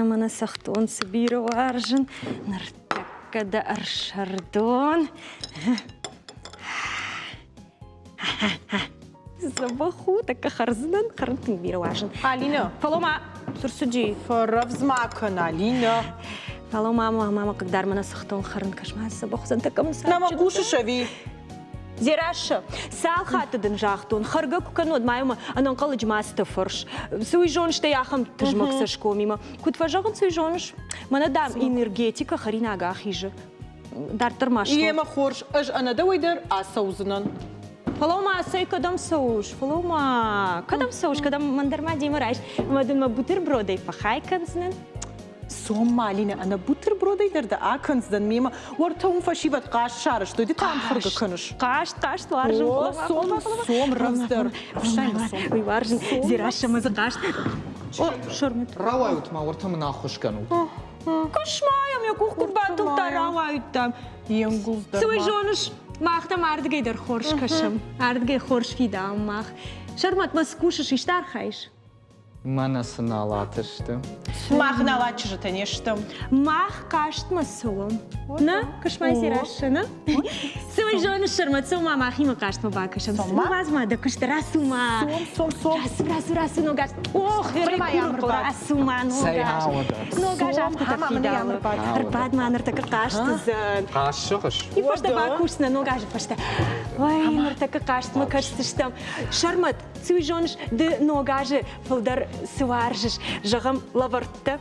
Мӕнӕ цӕхтон цы бирӕ уарзын, ныртӕккӕ дӕ ӕрсӕрдон. Дзӕбӕх у, тӕккӕ хӕрдзынӕн, хӕрын тынг бирӕ уарзын. Алинӕ. Фӕлӕ-ма, цы рцыди? Фӕрӕвдз ма кӕн, Алинӕ. Фӕлӕ-ма, мама хъыгдар мӕнӕ цыхтон хӕрын, кӕс-ма, дзӕбӕх уыдзӕн тӕккӕ мын Нӕ мӕ хъусыс ӕви? Дзерассӕ, цал хатты дын загътон, хӕргӕ куы кӕнон, ма мӕ ӕнӕнхъӕлӕджы ма цытӕ фӕрс. Цы уый зоныс, стӕй ахӕм тызмӕг цӕсгомимӕ. Куыд фӕзӕгъынц, уый зоныс? Мӕнӕ, дам, энергетикӕ хӕринаг ахизы. Дарддӕр ма слог. Йемӕ хорз, ӕз ӕнӕ дӕуӕй дӕр ацӕудзынӕн. Фӕлӕуу-ма, цӕй кӕдӕм цӕуыс? Фӕлӕуу-ма, кӕдӕм цӕуыс? Кӕдӕм мӕн дӕр ма демӕ райс. Ӕмӕ дын мӕ бутербродӕй фӕхай кӕндзынӕн. Цом, Малинӕ, ӕнӕ бутербродӕй дӕр дӕ акӕндзӕн мемӕ. Уӕртӕ уым фӕсивӕд хъазт сарӕзтой, ды та ам хӕргӕ кӕныс. Хъазт, хъазт уарзын. О, цом, цом, рӕвдздӕр. Ӕфсӕйнаг цом. Уый уарзын. Дзерассӕмӕ дзы хъазт. О, Сӕрмӕт. Рауайут ма, уӕртӕ мын ӕххуыс кӕнут. Кӕс-ма йӕм, йӕ къух куыд батылдта, рауайут дӕм. Йе нгуылдз дӕр Цы уый зоныс, мах дӕм ардыгӕй дӕр хорз кӕсӕм. Ардыгӕй хорз фидауӕм мах. Сӕрмӕт ма цы кусыс, исты архайыс? Мӕнӕ цы налат сты. Мах налат чызджытӕ не стӕм. Мах хъазтмӕ цӕуӕм. Нӕ, кӕс-ма Зерасса, нӕ? Цы уый зоныс, Сӕрмӕт, цӕу ма махимӕ хъазтмӕ бакӕсӕм. Ныууадз ма дӕ куыст, рацу ма. Цом, цом, цом. Рацу, рацу, рацу, ног аз. Ох, рацу ма, ног аз. Ног аз афтӕ дӕр фидауы. Ӕрбад ма ныртӕккӕ хъазт уыдзӕн. Хъазт зӕгъыс? И фӕстӕ бакусдзынӕ ног азы фӕстӕ. Ой, ныртӕккӕ хъазтмӕ кӕсдзыстӕм. Сӕрмӕт, цы уый зоныс, ды ног азы фылдӕр цы уарзыс? Зӕгъӕм, лӕвӕрттӕ.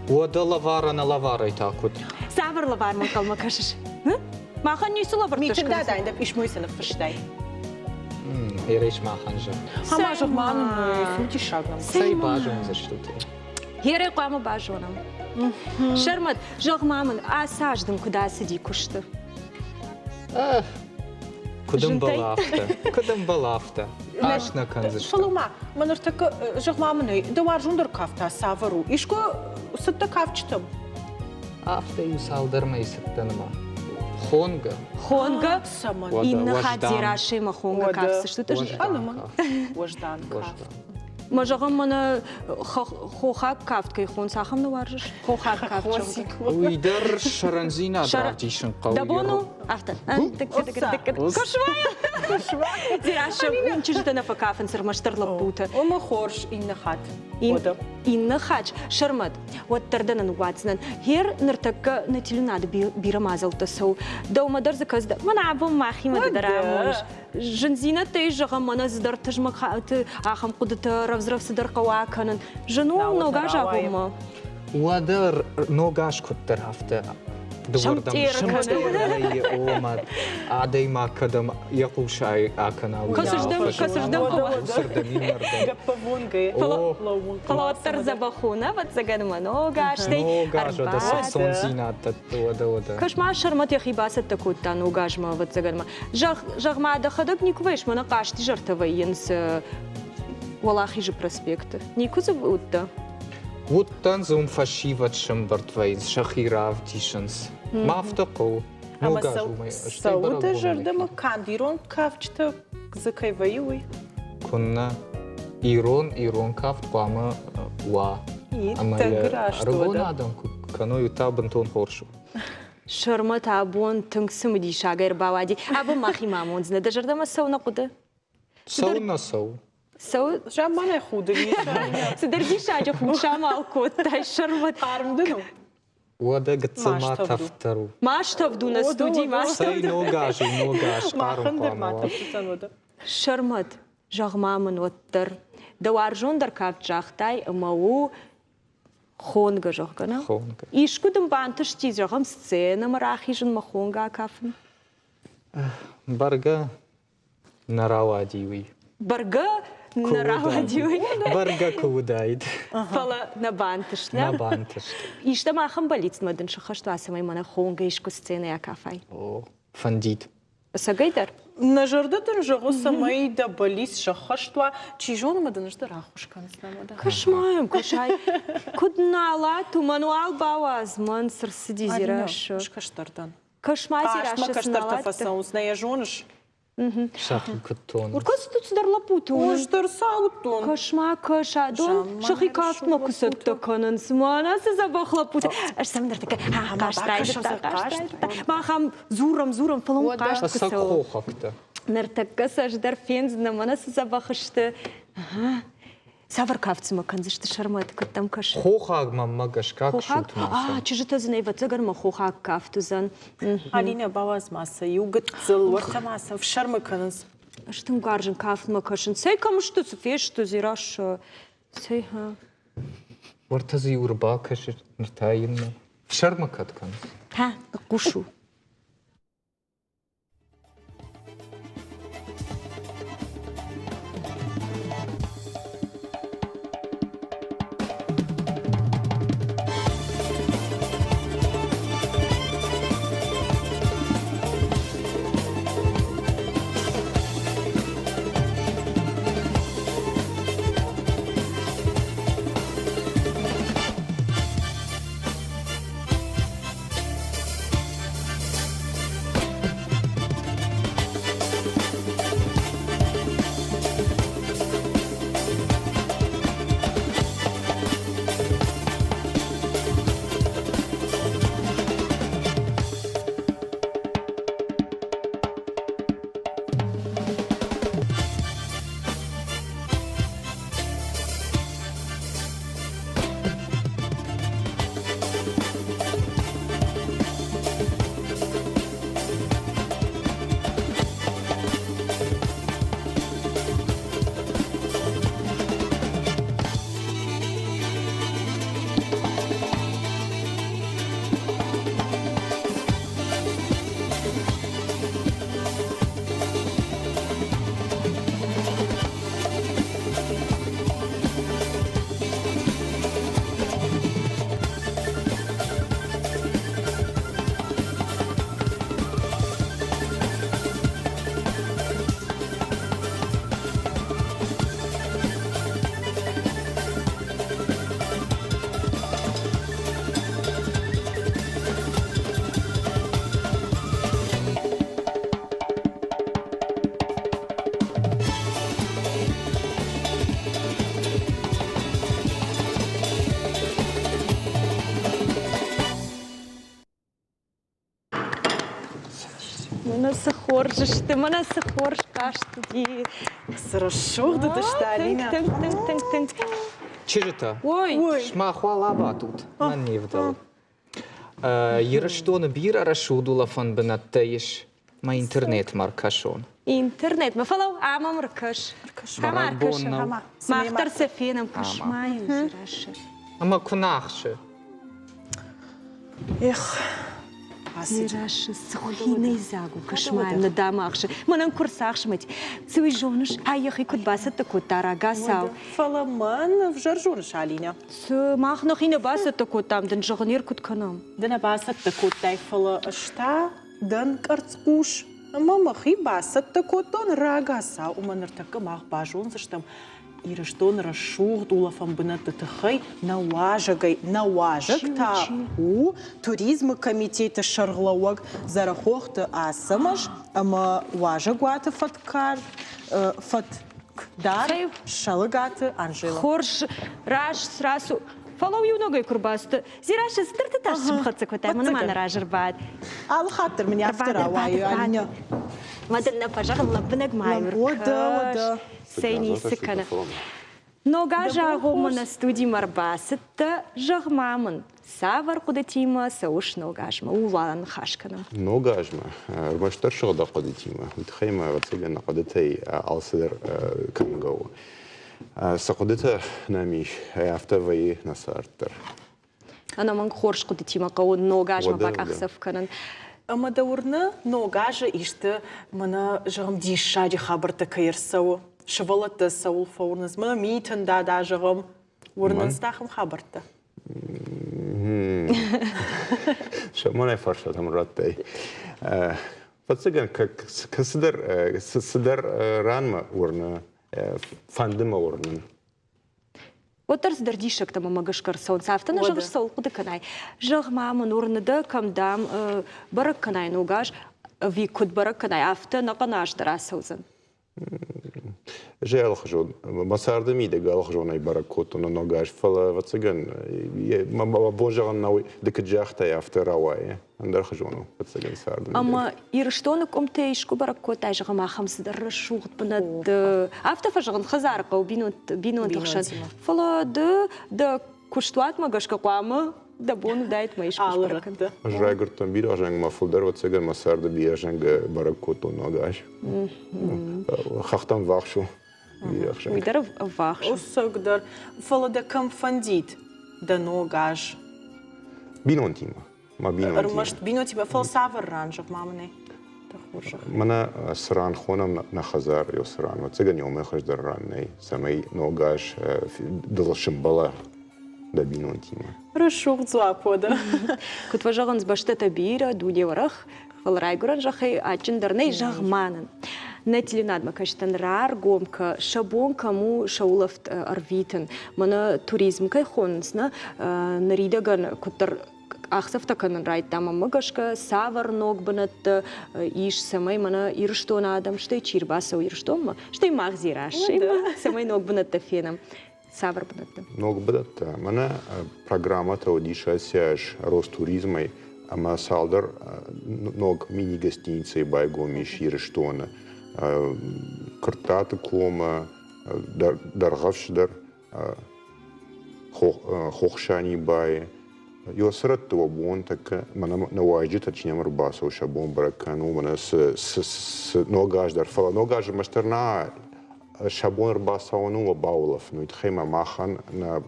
Уӕдӕ лӕвар ӕнӕ лӕварӕй та куыд? Цавӕр лӕвармӕ ӕнхъӕлмӕ кӕсыс? Махӕн ницы лӕвӕрттӕ Митын дадайын дӕ писмойы цы ныффыстай? Ерес махӕн зӕгъ. Ама зӕгъ ма нын цы диссаг нӕм. Цӕй базондзыстут? Ерӕй хъуамӕ базонӕм. Сӕрмӕт, зӕгъ ма мын, ацы аз дын куыд ацыди куысты? Куыд ӕмбӕлы афтӕ? Куыд ӕмбӕлы афтӕ? Ас нӕ кӕндзысты. Фӕлӕ ма, мӕ ныртӕккӕ, зӕгъ ма мын ӕй, дӕ уарзондӕр кафт та цавӕр у? Искуы цыдтӕ кафджытӕм? Афтӕ иу цалдӕр мӕйы цыдтӕн ма. Хонгӕ. Хонгӕ? Цӕмӕн? Иннӕ хатт Дзерассӕимӕ хонгӕ кафдзыстут? Уӕздан кафт. Ма зӕгъӕм, мӕнӕ хохаг кафт кӕй хонынц, ахӕм нӕ уарзыс? Хохаг кафт. Уый дӕр сӕрӕндзинад равдисын хъӕуы. Дӕ бон у? Афтӕ. Дзерассӕ, чызджытӕ нӕ фӕкафынц, ӕрмӕстдӕр лӕппутӕ. Омӕ хорз, иннӕ хатт. Иннӕ хатт, Сӕрмӕт, уӕддӕр дӕ нӕ ныууадздзынӕн. Гъер ныртӕккӕ нӕ телеуынады бирӕ мадзӕлттӕ цӕуы. Дӕумӕ дӕр дзы кӕс, мӕнӕ абон мӕхимӕ дӕр амоныс. Зындзинӕдтӕ ис, зӕгъӕм, мӕнӕ цыдӕр тызмӕг ахӕм хъуыдытӕ рӕвдз-рӕвдз цыдӕр хъӕуы акӕнын. Зын у ног аз агъоммӕ. Уӕдӕ ног аз куыддӕр афтӕ дыууӕрдӕм сымтъеры ома адӕймаг кӕдӕм йӕ хъус акӕна, кӕсырдӕм уыцырдӕм иннӕрдӕм. Гӕппӕввонгӕй Фӕлӕ уӕддӕр дзӕбӕх у, нӕ, ӕвӕццӕгӕн мӕ ног азтӕй Ног аз уӕдӕ ӕхцондзинад дӕтты, уӕдӕ, уӕдӕ. Кӕс ма, Сӕрмӕт йӕхи бацӕттӕ кодта ног азмӕ, ӕвӕццӕгӕн ма. Зӕгъ, зӕгъ-ма, дӕхӕдӕг никуы вӕййыс, мӕнӕ хъазтизӕртӕ вӕййынц Уӕлахизы проспекты. Никуы дзы уыдтӕ? Уыдтӕн дзы, уым фӕсивӕд сӕмбырд вӕййынц, сӕхи равдисынц. Ма афтӕ хъӕуы. Ног аз уымӕй стӕй Цӕуы дӕ зӕрдӕмӕ канд ирон кафджытӕ дзы кӕй вӕййы, уый? Куыннӕ. Ирон, ирон кафт хъуамӕ уа. Ӕмӕ Иттӕг йӕ раст ӕрыгон уӕдӕ. адӕм куы кӕной, уый та бынтон хорз у. Сӕрмӕт абон тынг цымыдисаг ӕрбауади. Абон махимӕ амондзынӕ. Дӕ зӕрдӕмӕ цӕуы нӕ хъуыды? Цӕуы нӕ цӕуы? Цӕуы. Замманай худы. Цыдӕр диссаджы худ самал кодтай, Сӕрмӕт. Хъарм дын у? Уӕдӕ гыццыл ма тӕвддӕр у. Ма стӕвд у нӕ студи, ма Цӕй ног аз у, ног аз, хъарм хъуамӕ уа. Сӕрмӕт, зӕгъ-ма мын уӕддӕр, дӕ уарзондӕр кафт загътай ӕмӕ у Хонгӕ, зӕгъгӕ, нӕ? Хонгӕ. Искуы дын бантысти, зӕгъӕм, сценӕмӕ рахизынмӕ хонгӕ акафын? Бӕргӕ нӕ рауади уый. Бӕргӕ нӕ рауади уый? Бӕргӕ куы уыдаид. Фӕлӕ нӕ бантыст, нӕ? Нӕ бантыст. Истӕм ахӕм бӕллицмӕ дын сыххӕст уа, цӕмӕй мӕнӕ хонгӕ искуы сценӕйы акафай? О, фӕндид. Ӕцӕгӕйдӕр? Нӕ зӕрдӕ дын зӕгъы, цӕмӕй дӕ бӕллиц сӕххӕст уа. Чи зоны, мӕ дын ӕз дӕр ӕххуыс кӕндзынӕн уӕдӕ. Кӕс-ма йӕм, кӕсай. Куыд налат у, мӕн уал бауадз, мӕн цы рцыди Дзерассӕ. Ӕз кӕстӕр дӕн. Кӕс-ма, Хъазтмӕ Дзерассӕ, цы кӕстӕртӕ налат дӕ. фӕцӕуынц, нӕ йӕ зоныс? Сӕхи куыд тонынц. Уркӕс тут цыдӕр лӕппуты Ӕз дӕр сӕ ауыдтон. Кӕс-ма, кӕс, адон сӕхи кафтмӕ куы цӕттӕ кӕнынц. Мӕнӕ цы дзӕбӕх лӕппутӕ. Ӕз сӕм ныртӕккӕ хъазт райдыдта, хъазт райдыдта. Мах ам дзурӕм, дзурӕм, фӕлӕ уым хъазт куы цӕуы. Хохӕгтӕ. Ныртӕккӕ сӕ ӕз дӕр фендзынӕн, мӕнӕ цы дзӕбӕх сты. Цавӕр кафт цымӕ кӕндзысты Сӕрмӕт, куыд дӕм кӕсы? Хохаг мӕнмӕ гӕсгӕ Хохаг? А, чызджытӕ дзы нӕ, ӕвӕццӕгӕн мӕ хохаг кафт уыдзӕн. Алинӕ, бауадз ма сӕ иу гыццыл, уӕртӕ ма сӕ фсӕрмы кӕнынц. Ӕз тынг уарзын кафтмӕ кӕсын. Цӕй, кӕм сты, цы фесты, Дзерассӕ? Цӕй, ха. Уӕртӕ дзы иу ӕрбакӕсы, ныр та иннӕ. Фсӕрмы кӕд кӕнынц? Ха, ныхъхъус у. Мӕнӕ цы хорз сты, мӕнӕ цы хорз хъазт уыди. Цы рӕсугъд уыдысты, Алинӕ. Тынг, тынг, тынг, тынг, тынг. Чызджытӕ, Ой, сымах уал абадут, мӕн не вдӕлы. Ирыстоны бирӕ рӕсугъд улӕфӕн бынӕттӕ ис. Мӕ интернетмӕ ӕркӕсон. Интернетмӕ, фӕлӕ ам ӕм ӕркӕс. Ӕмӕ Бӕрӕгбон нӕу. Мах дӕр сӕ фенӕм, кӕс-ма йын, Дзерассӕ. Ӕмӕ куы нӕ ахсы. Эх, Дзерассӕ, цы хинӕйдзаг у, кӕс-ма йын, нӕ дӕм ахсы. Мӕнӕн куы рцахсмӕ, цы уый зоныс, ай йӕхи куыд бацӕттӕ кодта рагацау. Фӕлӕ мӕн ӕвзӕр зоныс, Алинӕ. Цы, мах нӕхи нӕ бацӕттӕ кодтам, дын зӕгъын, ер куыд кӕнӕм? Ды нӕ бацӕттӕ кодтай, фӕлӕ ӕз та дӕн къӕрцхъус ӕмӕ мӕхи бацӕттӕ кодтон рагацау ӕмӕ ныртӕккӕ мах базондзыстӕм Ирыстоны рӕсугъд улӕфӕн бынӕтты тыххӕй нӕ уазӕгӕй. Нӕ уазӕг та у туризмы комитеты сӕргълӕууӕг Дзӕрӕхохты Ацӕмӕз ӕмӕ уазӕгуаты фӕткдар фӕткдар Салыгаты Анжела. Хорз, раст рацу. Фӕлӕуу иунӕгӕй куы рбацыд. Дзерассӕ, цыдӕртӕ та схӕццӕ кодтай, мӕнӕ ма нӕ разы рбад. Алы хатт дӕр мын афтӕ рауайы, Алинӕ. Ма дын нӕ фӕзӕгъын, лӕббынӕг ма ӕркӕс. Цӕй ницы кӕны. Ног азы агъоммӕ нӕ студимӕ ӕрбацыдтӕ, зӕгъ-ма мын, цавӕр хъуыдытимӕ цӕуыс ног азмӕ? Ууыл аныхас кӕнӕм. Ног азмӕ ӕрмӕстдӕр сыгъдӕг хъуыдытимӕ. Уый тыххӕй мӕ, ӕвӕццӕгӕн, нӕ хъуыдытӕй алцыдӕр кӕнгӕ у. Цы хъуыдытӕ нӕм ис, афтӕ вӕййы нӕ цард дӕр. Ӕнӕмӕнг хорз хъуыдытимӕ хъӕуы ног азмӕ бакъахдзӕф кӕнын. Ӕмӕ дӕ уырны, ног азы исты мӕнӕ, зӕгъӕм, диссаджы хабӕрттӕ кӕй ӕрцӕуы? Сывӕллӕттӕ цӕуыл фӕуырнынц? Мӕнӕ Митын дада, зӕгъӕм, уырнынц дӕ ахӕм хабӕрттӕ? Сӕмӕнӕй фарстатӕм радтай. Фӕццӕгӕн, кӕцыдӕр цыдӕр ранмӕ уырны, фӕнды мӕ уырнын. Уӕддӕр цыдӕр диссӕгтӕ мӕмӕ гӕсгӕ ӕрцӕуынц. Афтӕ нӕ зӕгъыс, цӕуыл хъуыды кӕнай? Зӕгъ-ма мын, уырны дӕ, кӕм, дам, бӕрӕг кӕнай ног аз. Ӕви куыд бӕрӕг кӕнай, афтӕ ӕнӕхъӕн аз дӕр ацӕудзӕн? Ӕз алыхуызон, мӕ царды мидӕг алыхуызонӕй бӕрӕг кодтон ног аз, фӕлӕ, ӕвӕццӕгӕн, мӕ бон зӕгъын нӕу, ды куыд загътай, афтӕ рауайы. Ӕндӕрхуызон у, ӕвӕццӕгӕн, царды мидӕг. Ӕмӕ Ирыстоны къуымтӕ искуы бӕрӕг кодтай, зӕгъӕм, ахӕм цыдӕр рӕсугъд бынӕтты? Афтӕ фӕзӕгъын, хӕдзары хъӕуы бинонты хсӕн. Фӕлӕ ды дӕ куыстуатмӕ гӕсгӕ хъуамӕ дӕ бон уыдаид мӕ искуы сбӕрӕг кӕнын. Ӕз райгуырдтӕн бирӕ зӕнгмӕ, фылдӕр, ӕвӕццӕгӕн, мӕ царды бирӕ зӕнгӕ бӕрӕг кодтон ног аз. Хӕхтӕм ввахс у. Уый дӕр ӕввахс. Ӕцӕг дӕр. Фӕлӕ дӕ кӕм фӕндид дӕ ног аз? Бинонтимӕ. Мӕ бинонтимӕ. Ӕрмӕст бинонтимӕ, фӕлӕ цавӕр ран, зӕгъ ма мын ӕй. Мӕнӕ цы ран хонӕм нӕ хӕдзар, ё цы ран, ӕвӕццӕгӕн, ёмӕ хуыздӕр ран нӕй, цӕмӕй ног аз дыл сымбӕла дӕ бинонтимӕ. Рӕсугъд дзуапп уӕдӕ. Куыд фӕзӕгъынц, бӕстӕтӕ бирӕ, дуне уӕрӕх, фӕлӕ райгуырӕн зӕххӕй адджындӕр нӕй, зӕгъ ма нын. Нӕ телеуынадмӕ кӕсджытӕн раргом кӕ, сӕ бон кӕм у сӕ улӕфт ӕрвитын. Мӕнӕ туризм кӕй хонынц, нӕ ныридӕгӕн куыддӕр къахдзӕфтӕ кӕнын райдыдтам, ӕмӕ гӕсгӕ цавӕр ног бынӕттӕ ис, цӕмӕй мӕнӕ Ирыстоны адӕм, стӕй чи рбацӕуы Ирыстонмӕ, стӕй мах Дзерассӕимӕ, цӕмӕй ног бынӕттӕ фенӕм. Цавӕр бынӕттӕ? Ног бынӕттӕ. Мӕнӕ программӕтӕ уыдис АСИАЖ Ростуризмӕй ӕмӕ цалдӕр ног мини-гостиницӕйы байгом ис Ирыстоны. Куырттаты комы, Дӕргъӕвсы дӕр Хохсанибайы. Ё цырӕтты уӕ бон тӕккӕ мӕнӕ нӕ уазджытӕ чи нӕм ӕрбацӕуы, сӕ бон бӕрӕг кӕнын у, мӕнӕ цы ног аз дӕр. Фӕлӕ ног аз ӕрмӕстдӕр нӕ сӕ бон ӕрбацӕуын у, баулӕфын. Уый тыххӕй ма махӕн нӕ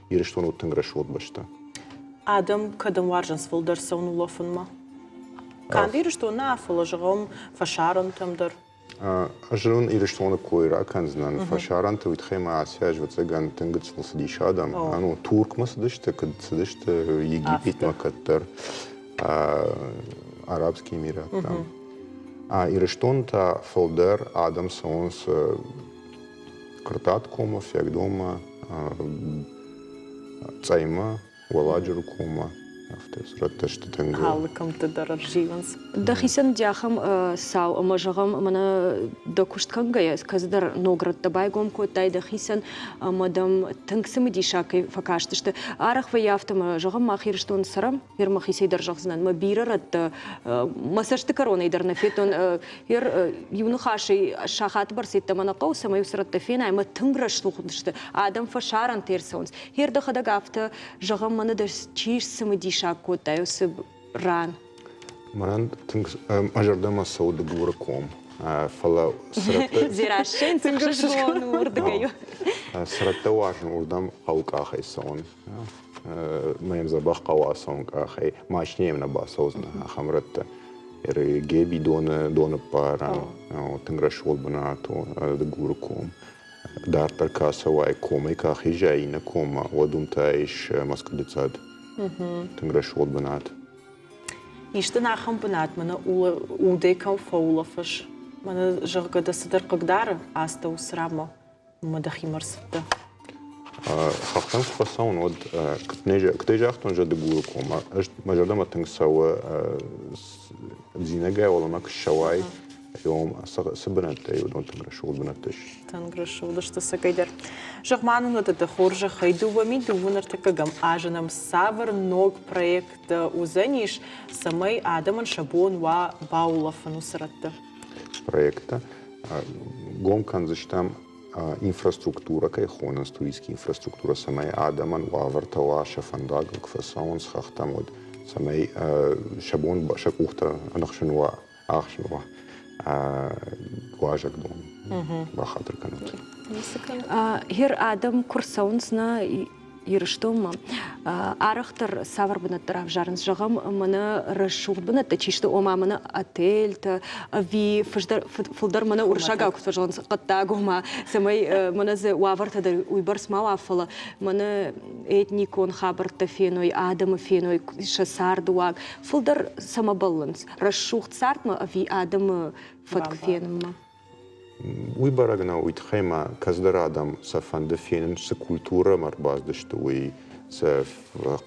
Ирыстон у тынг рӕсугъд бӕстӕ. Адӕм кӕдӕм уарзынц фылдӕр цӕуын улӕфынмӕ? Канд Ирыстон нӕ, фӕлӕ зӕгъӕм, фӕсарӕнтӕм дӕр. Ӕз уын Ирыстоны кой ракӕндзынӕн. Фӕсарӕнты уый тыххӕй ма ацы аз, ӕвӕццӕгӕн, тынг гыццыл цыдис адӕм. Ну, Туркмӕ цыдысты, куыд цыдысты Египетмӕ кӕддӕр, Арабские Эмираттӕм. А Ирыстоны та фылдӕр адӕм цӕуынц Кыртаткоммӕ, Фиагдонмӕ, Цъӕймӕ, Уӕлладжыры коммӕ. Афтӕ рӕттӕ сты тынг. Алы кӕмтты дӕр ӕрзилынц. Дӕхицӕн уыди ахӕм цау, ӕмӕ зӕгъӕм, мӕнӕ дӕ куыст кӕнгӕйӕ, кӕцыдӕр ног рӕттӕ байгом кодтай дӕхицӕн, ӕмӕ дӕм тынг цымыдисаг кӕй фӕкастысты. Арӕх вӕййы афтӕ, ӕмӕ зӕгъӕм, мах Ирыстоны цӕрӕм, ер мӕхицӕй дӕр зӕгъдзынӕн, мӕ бирӕ рӕттӕ мӕ цӕсты кӕронӕй дӕр нӕ федтон. Ер иу ныхасӕй сахаты бӕрц йеддӕмӕ нӕ хъӕуы, цӕмӕй уыцы рӕттӕ фенай, ӕмӕ тынг рӕсугъд сты. Адӕм фӕсарӕнты ӕрцӕуынц. Ер дӕхӕдӕг афтӕ зӕгъӕм, мӕнӕ дӕ чи сцымыдисаг кодтай уыцы ран? Мӕнӕн тынг мӕ зӕрдӕмӕ цӕуы Дыгуры ком, фӕлӕ цырӕттӕ... Дзерассӕйӕн цы ӕхсызгон у уырдыгӕй. Цырӕттӕ уарзын, уырдӕм хъӕуы къахӕй цӕуын. Мӕм дзӕбӕх хъӕуы ацӕуын къахӕй. Машинӕйӕм нӕ бацӕудзынӕ ахӕм рӕтты. Геби доны доныппарӕн, тынг рӕсугъд бынат у Дыгуры ком. Дарддӕр куы ацӕуай, комӕй куы ахизай иннӕ коммӕ, уӕд уым та ис Мӕскуыды цад. Тынг рӕсугъд бынат. Ис дын ахӕм бынат, мӕнӕ удӕй кӕм фӕулӕфыс, мӕнӕ, зӕгъгӕ дӕ цыдӕр хъыгдары астӕу цырамӕ, уымӕ дӕхимӕ ӕрцыдтӕ? Хӕхтӕм куы фӕцӕуын, уӕд куыдӕй загътон, Дыгуры коммӕ, ӕз мӕ зӕрдӕмӕ тынг цӕуы Дзинагӕй уӕлӕмӕ куы ссӕуай, цы бынӕттӕ и, уыдон тынг рӕсугъд бынӕттӕ сты. Тынг рӕсугъд сты цӕгӕйдӕр. Зӕгъ ма нын уӕдӕ дӕ хорзӕхӕй, 2002 ӕртыккӕгӕм азы нӕм цавӕр ног проекттӕ уыдзӕнис, цӕмӕй адӕмӕн сӕ бон уа баулӕфын уыцы рӕтты? Проекттӕ гом кӕндзыстӕм инфраструктурӕ кӕй хонынц, туристский инфраструктурӕ, цӕмӕй адӕмӕн уавӕртӕ уа сӕ фӕндагыл куы фӕцӕуынц хӕхтӕм, уӕд цӕмӕй сӕ бон сӕ къухтӕ ӕнӕхсын уа ахсын уа уазӕгдон бахатыр кӕнут. Гьер адӕм куы рцӕуынц нӕ Ирыстонмӕ, арӕхдӕр цавӕр бынӕттӕ равзарынц? Зӕгъӕм, мӕнӕ рӕсугъд бынӕттӕ чи сты, ома мӕнӕ отельтӕ, ӕви фылдӕр мӕнӕ уырыссагау куыд фӕзӕгъынц, хъӕддаг, ома, цӕмӕй мӕнӕ дзы уавӕртӕ дӕр уыйбӕрц ма уа, фӕлӕ мӕнӕ этникон хабӕрттӕ феной, адӕмы феной, сӕ царды уаг. Фылдӕр цӕмӕ бӕллынц? Рӕсугъд цардмӕ ӕви адӕмы фӕтк фенынмӕ? Уый бӕрӕг нӕу, уый тыххӕй ма кӕцыдӕр адӕм сӕ фӕнды фенын, цы культурӕмӕ ӕрбацыдысты, уый. Сӕ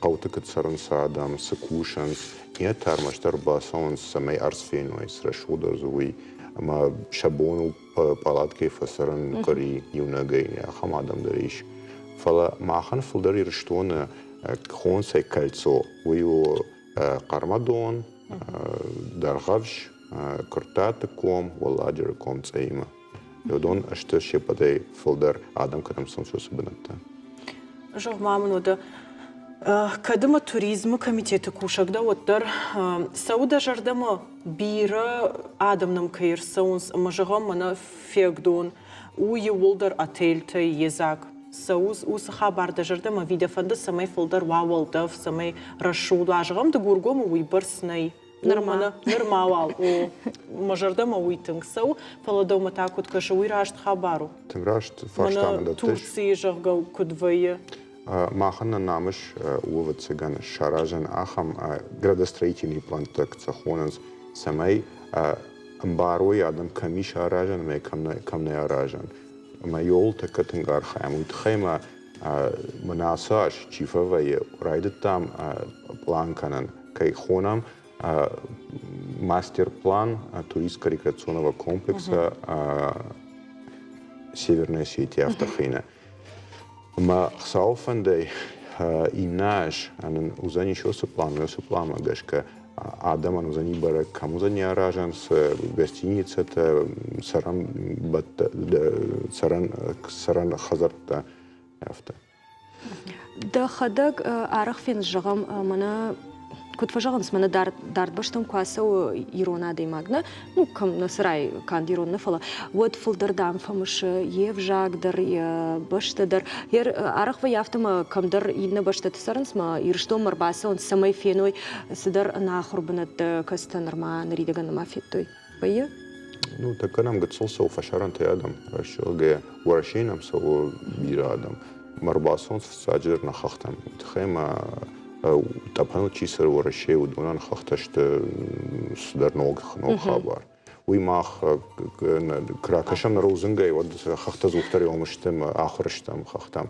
хъӕуты куыд цӕрынц адӕм, цы кусынц, иннӕтӕ ӕрмӕстдӕр бацӕуынц, цӕмӕй ӕрдз феной, цы рӕсугъддӕр дзы уый. Ӕмӕ сӕ бон у палаткӕйы фӕцӕрын къуыри иунӕгӕй, ахӕм адӕм дӕр ис. Фӕлӕ махӕн фылдӕр Ирыстоны хонынц ӕй кольцо. Уый у Хъӕрмӕдон, Дӕргъӕвс, Куырттаты ком, Уӕлладжыры ком Цъӕйимӕ. Уыдон сты се ппӕтӕй фылдӕр адӕм кӕдӕм цӕуынц, уыцы бынӕттӕ. Зӕгъ ма мын уӕдӕ, кӕд ӕмӕ туризмы комитеты кусӕг дӕ, уӕддӕр цӕуы дӕ зӕрдӕмӕ бирӕ адӕм нӕм кӕй ӕрцӕуынц ӕмӕ зӕгъӕм, мӕнӕ Фегдон у иууылдӕр отельтӕй йедзаг. Цӕуы уыцы хабар дӕ зӕрдӕмӕ ӕви дӕ фӕнды, цӕмӕй фылдӕр уа уӕлдӕф, цӕмӕй рӕсугъд уа? Зӕгъӕм, Дыгургомы уыйбӕрц нӕй. Нырма. Нырма уал, о. Мӕ зӕрдӕмӕ уый тынг цӕуы, фӕлӕ дӕумӕ та куыд кӕсы, уый раст хабар у. Тынг раст фарста мын дӕттыс. Турцийы, зӕгъгӕ, куыд вӕййы? Махӕн нӕ намыс у, ӕвӕццӕгӕн, саразӕн ахӕм градостроительный плантӕ куыд сӕ хонынц, цӕмӕй ӕмбарой адӕм, кӕм ис аразӕн ӕмӕ кӕм нӕ аразӕн. Ӕмӕ иуыл тӕккӕ тынг архайӕм. Уый тыххӕй ма мын ацы аз чи фӕвӕййы, райдыдтам план кӕнын, кӕй хонӕм мастер-план туристско-рекреационного комплекса Северная Осетия Автохина. Ӕмӕ Хуыцауы фӕндӕй иннӕ аз нын уыдзӕнис уыцы план, уыцы планмӕ гӕсгӕ адӕмӕн уыдзӕни бӕрӕг, кӕм уыдзӕни аразӕн, цы гостиницӕтӕ, цӕрӕн цӕрӕн, цӕрӕн хӕдзӕрттӕ, афтӕ. Дӕхӕдӕг арӕх феныс, зӕгъӕм, мӕнӕ куыд фӕзӕгъынц, мӕнӕ дард, дард бӕстӕм куы ацӕуы ирон адӕймаг, нӕ, ну, кӕм нӕ сӕрӕй канд ирон нӕ, фӕлӕ уӕд фылдӕр, дам, фӕмысы йе взаг дӕр, йӕ бӕстӕ дӕр. Арӕх вӕййы афтӕ, ӕмӕ кӕмдӕр иннӕ бӕстӕты цӕрынц, ӕмӕ Ирыстонмӕ ӕрбацӕуынц, цӕмӕй феной цыдӕр ӕнахуыр бынӕттӕ, кӕцытӕ нырма ныридӕгӕн нӕма федтой. Вӕййы? Ну, тӕккӕ нӕм гыццыл цӕуы фӕсарӕнтӕй адӕм, рӕсугъдгӕ Уӕрӕсейы нӕм цӕуы бирӕ адӕм. Ӕмӕ ӕрбацӕуынц фыццаджыдӕр нӕ хӕхтӕм. Уый тыххӕй ма тъӕпӕныл чи цӕры Уӕрӕсейы, уыдонӕн хӕхтӕ сты цыдӕр ног, ног хабар. Уый мах куы ракӕсӕм нӕ рудзынгӕй, уӕд хӕхтӕ дзухдӕр ӕмӕ сты ӕмӕ ахуыр стӕм хӕхтӕм.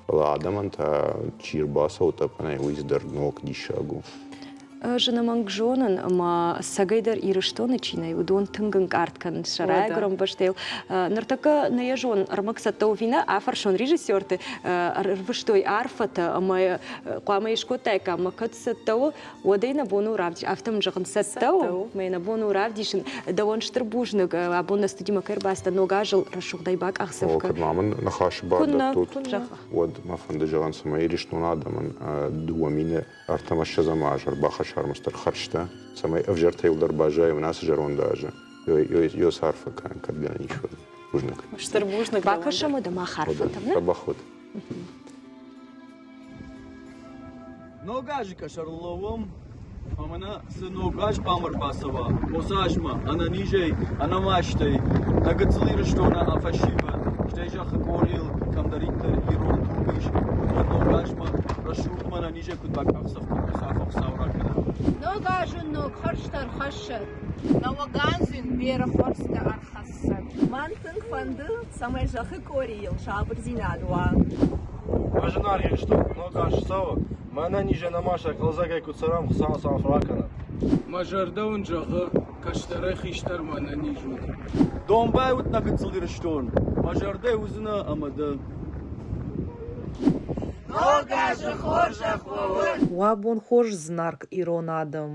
Фӕлӕ адӕмӕн та чи ӕрбацӕуы тъӕпӕнӕй, уый цыдӕр ног диссаг у. Ӕз ӕнӕмӕнг зонын, ӕмӕ ӕцӕгӕйдӕр Ирыстоны чи нӕй, уыдон тынг ӕнкъард кӕнынц сӕ райгуырӕн бӕстӕйыл. Ныртӕккӕ нӕ йӕ зонын, ӕрмӕг цӕттӕ у ӕви нӕ, афӕрсон режиссерты, ӕрвыстой арфӕтӕ ӕмӕ хъуамӕ йе скодтаиккам, ӕмӕ кӕд цӕттӕ у, уӕд ӕй нӕ бон у равдисын. Афтӕ мын зӕгъын, цӕттӕ у, мӕ нӕ бон у равдисын. Дӕуӕн стыр бузныг, абон нӕ студимӕ кӕй ӕрбацыдтӕ, ног азыл рӕсугъдӕй бакъахдзӕф кӕн. Кӕд ма мын ныхасы бар дӕттут, уӕд мӕ фӕнды зӕгъын, цӕмӕй Ирыстоны адӕмӕн 2000 ӕртӕмӕ ссӕдзӕм аз ӕрбахӕсса ӕрмӕстдӕр хӕрзтӕ, цӕмӕй ӕвзӕртӕ иу дӕр баззайа мын ацы зӕронд азы. Ё арфӕ кӕнын, кӕд гӕнӕн ис, уӕд. Бузныг. Стыр бузныг. Бакӕсӕм уӕдӕ мах арфӕтӕм. Дзӕбӕх уӕд. Ног азы къӕсӕрыл лӕууӕм, ӕмӕ нӕ цы ног аз хъуамӕ ӕрбацӕуа, уыцы азмӕ ӕнӕнизӕй, ӕнӕмастӕй нӕ гыццыл Ирыстоны фӕсивӕд, стӕй зӕххы къорийыл кӕмдӕриддӕр ирон туг ис, уыдон ног азмӕ рӕсугъдмӕ ӕнӕнизӕй куыд бакъахдзӕф кӕной, уыцы арфӕ Хуыцау ракӕнӕд. Ног азы ног хӕрзтӕ ӕрхӕссӕд. Нӕуӕг бирӕ хӕрзтӕ ӕрхӕссӕд. Мӕн тынг фӕнды, цӕмӕй зӕххы къорийыл сабырдзинад уа. Мӕ зынаргъ Ирыстон, ног аз цӕуы. Мӕнӕн изӕн ӕмӕ сӕ хъӕлдзӕгӕй куыд цӕрӕм, Хуыцау сӕ арфӕ ракӕнӕд. Мӕ зӕрдӕ уын зӕгъы, кӕстӕрӕй хистӕрмӕ ӕнӕниз ут. Домбай ут нӕ гыццыл Ирыстон. Мӕ зӕрдӕ уыдзынӕ ӕмӕ дӕ. Ног азы хорзӕх уӕ уӕд! Уӕ бон хорз, зынаргъ ирон адӕм!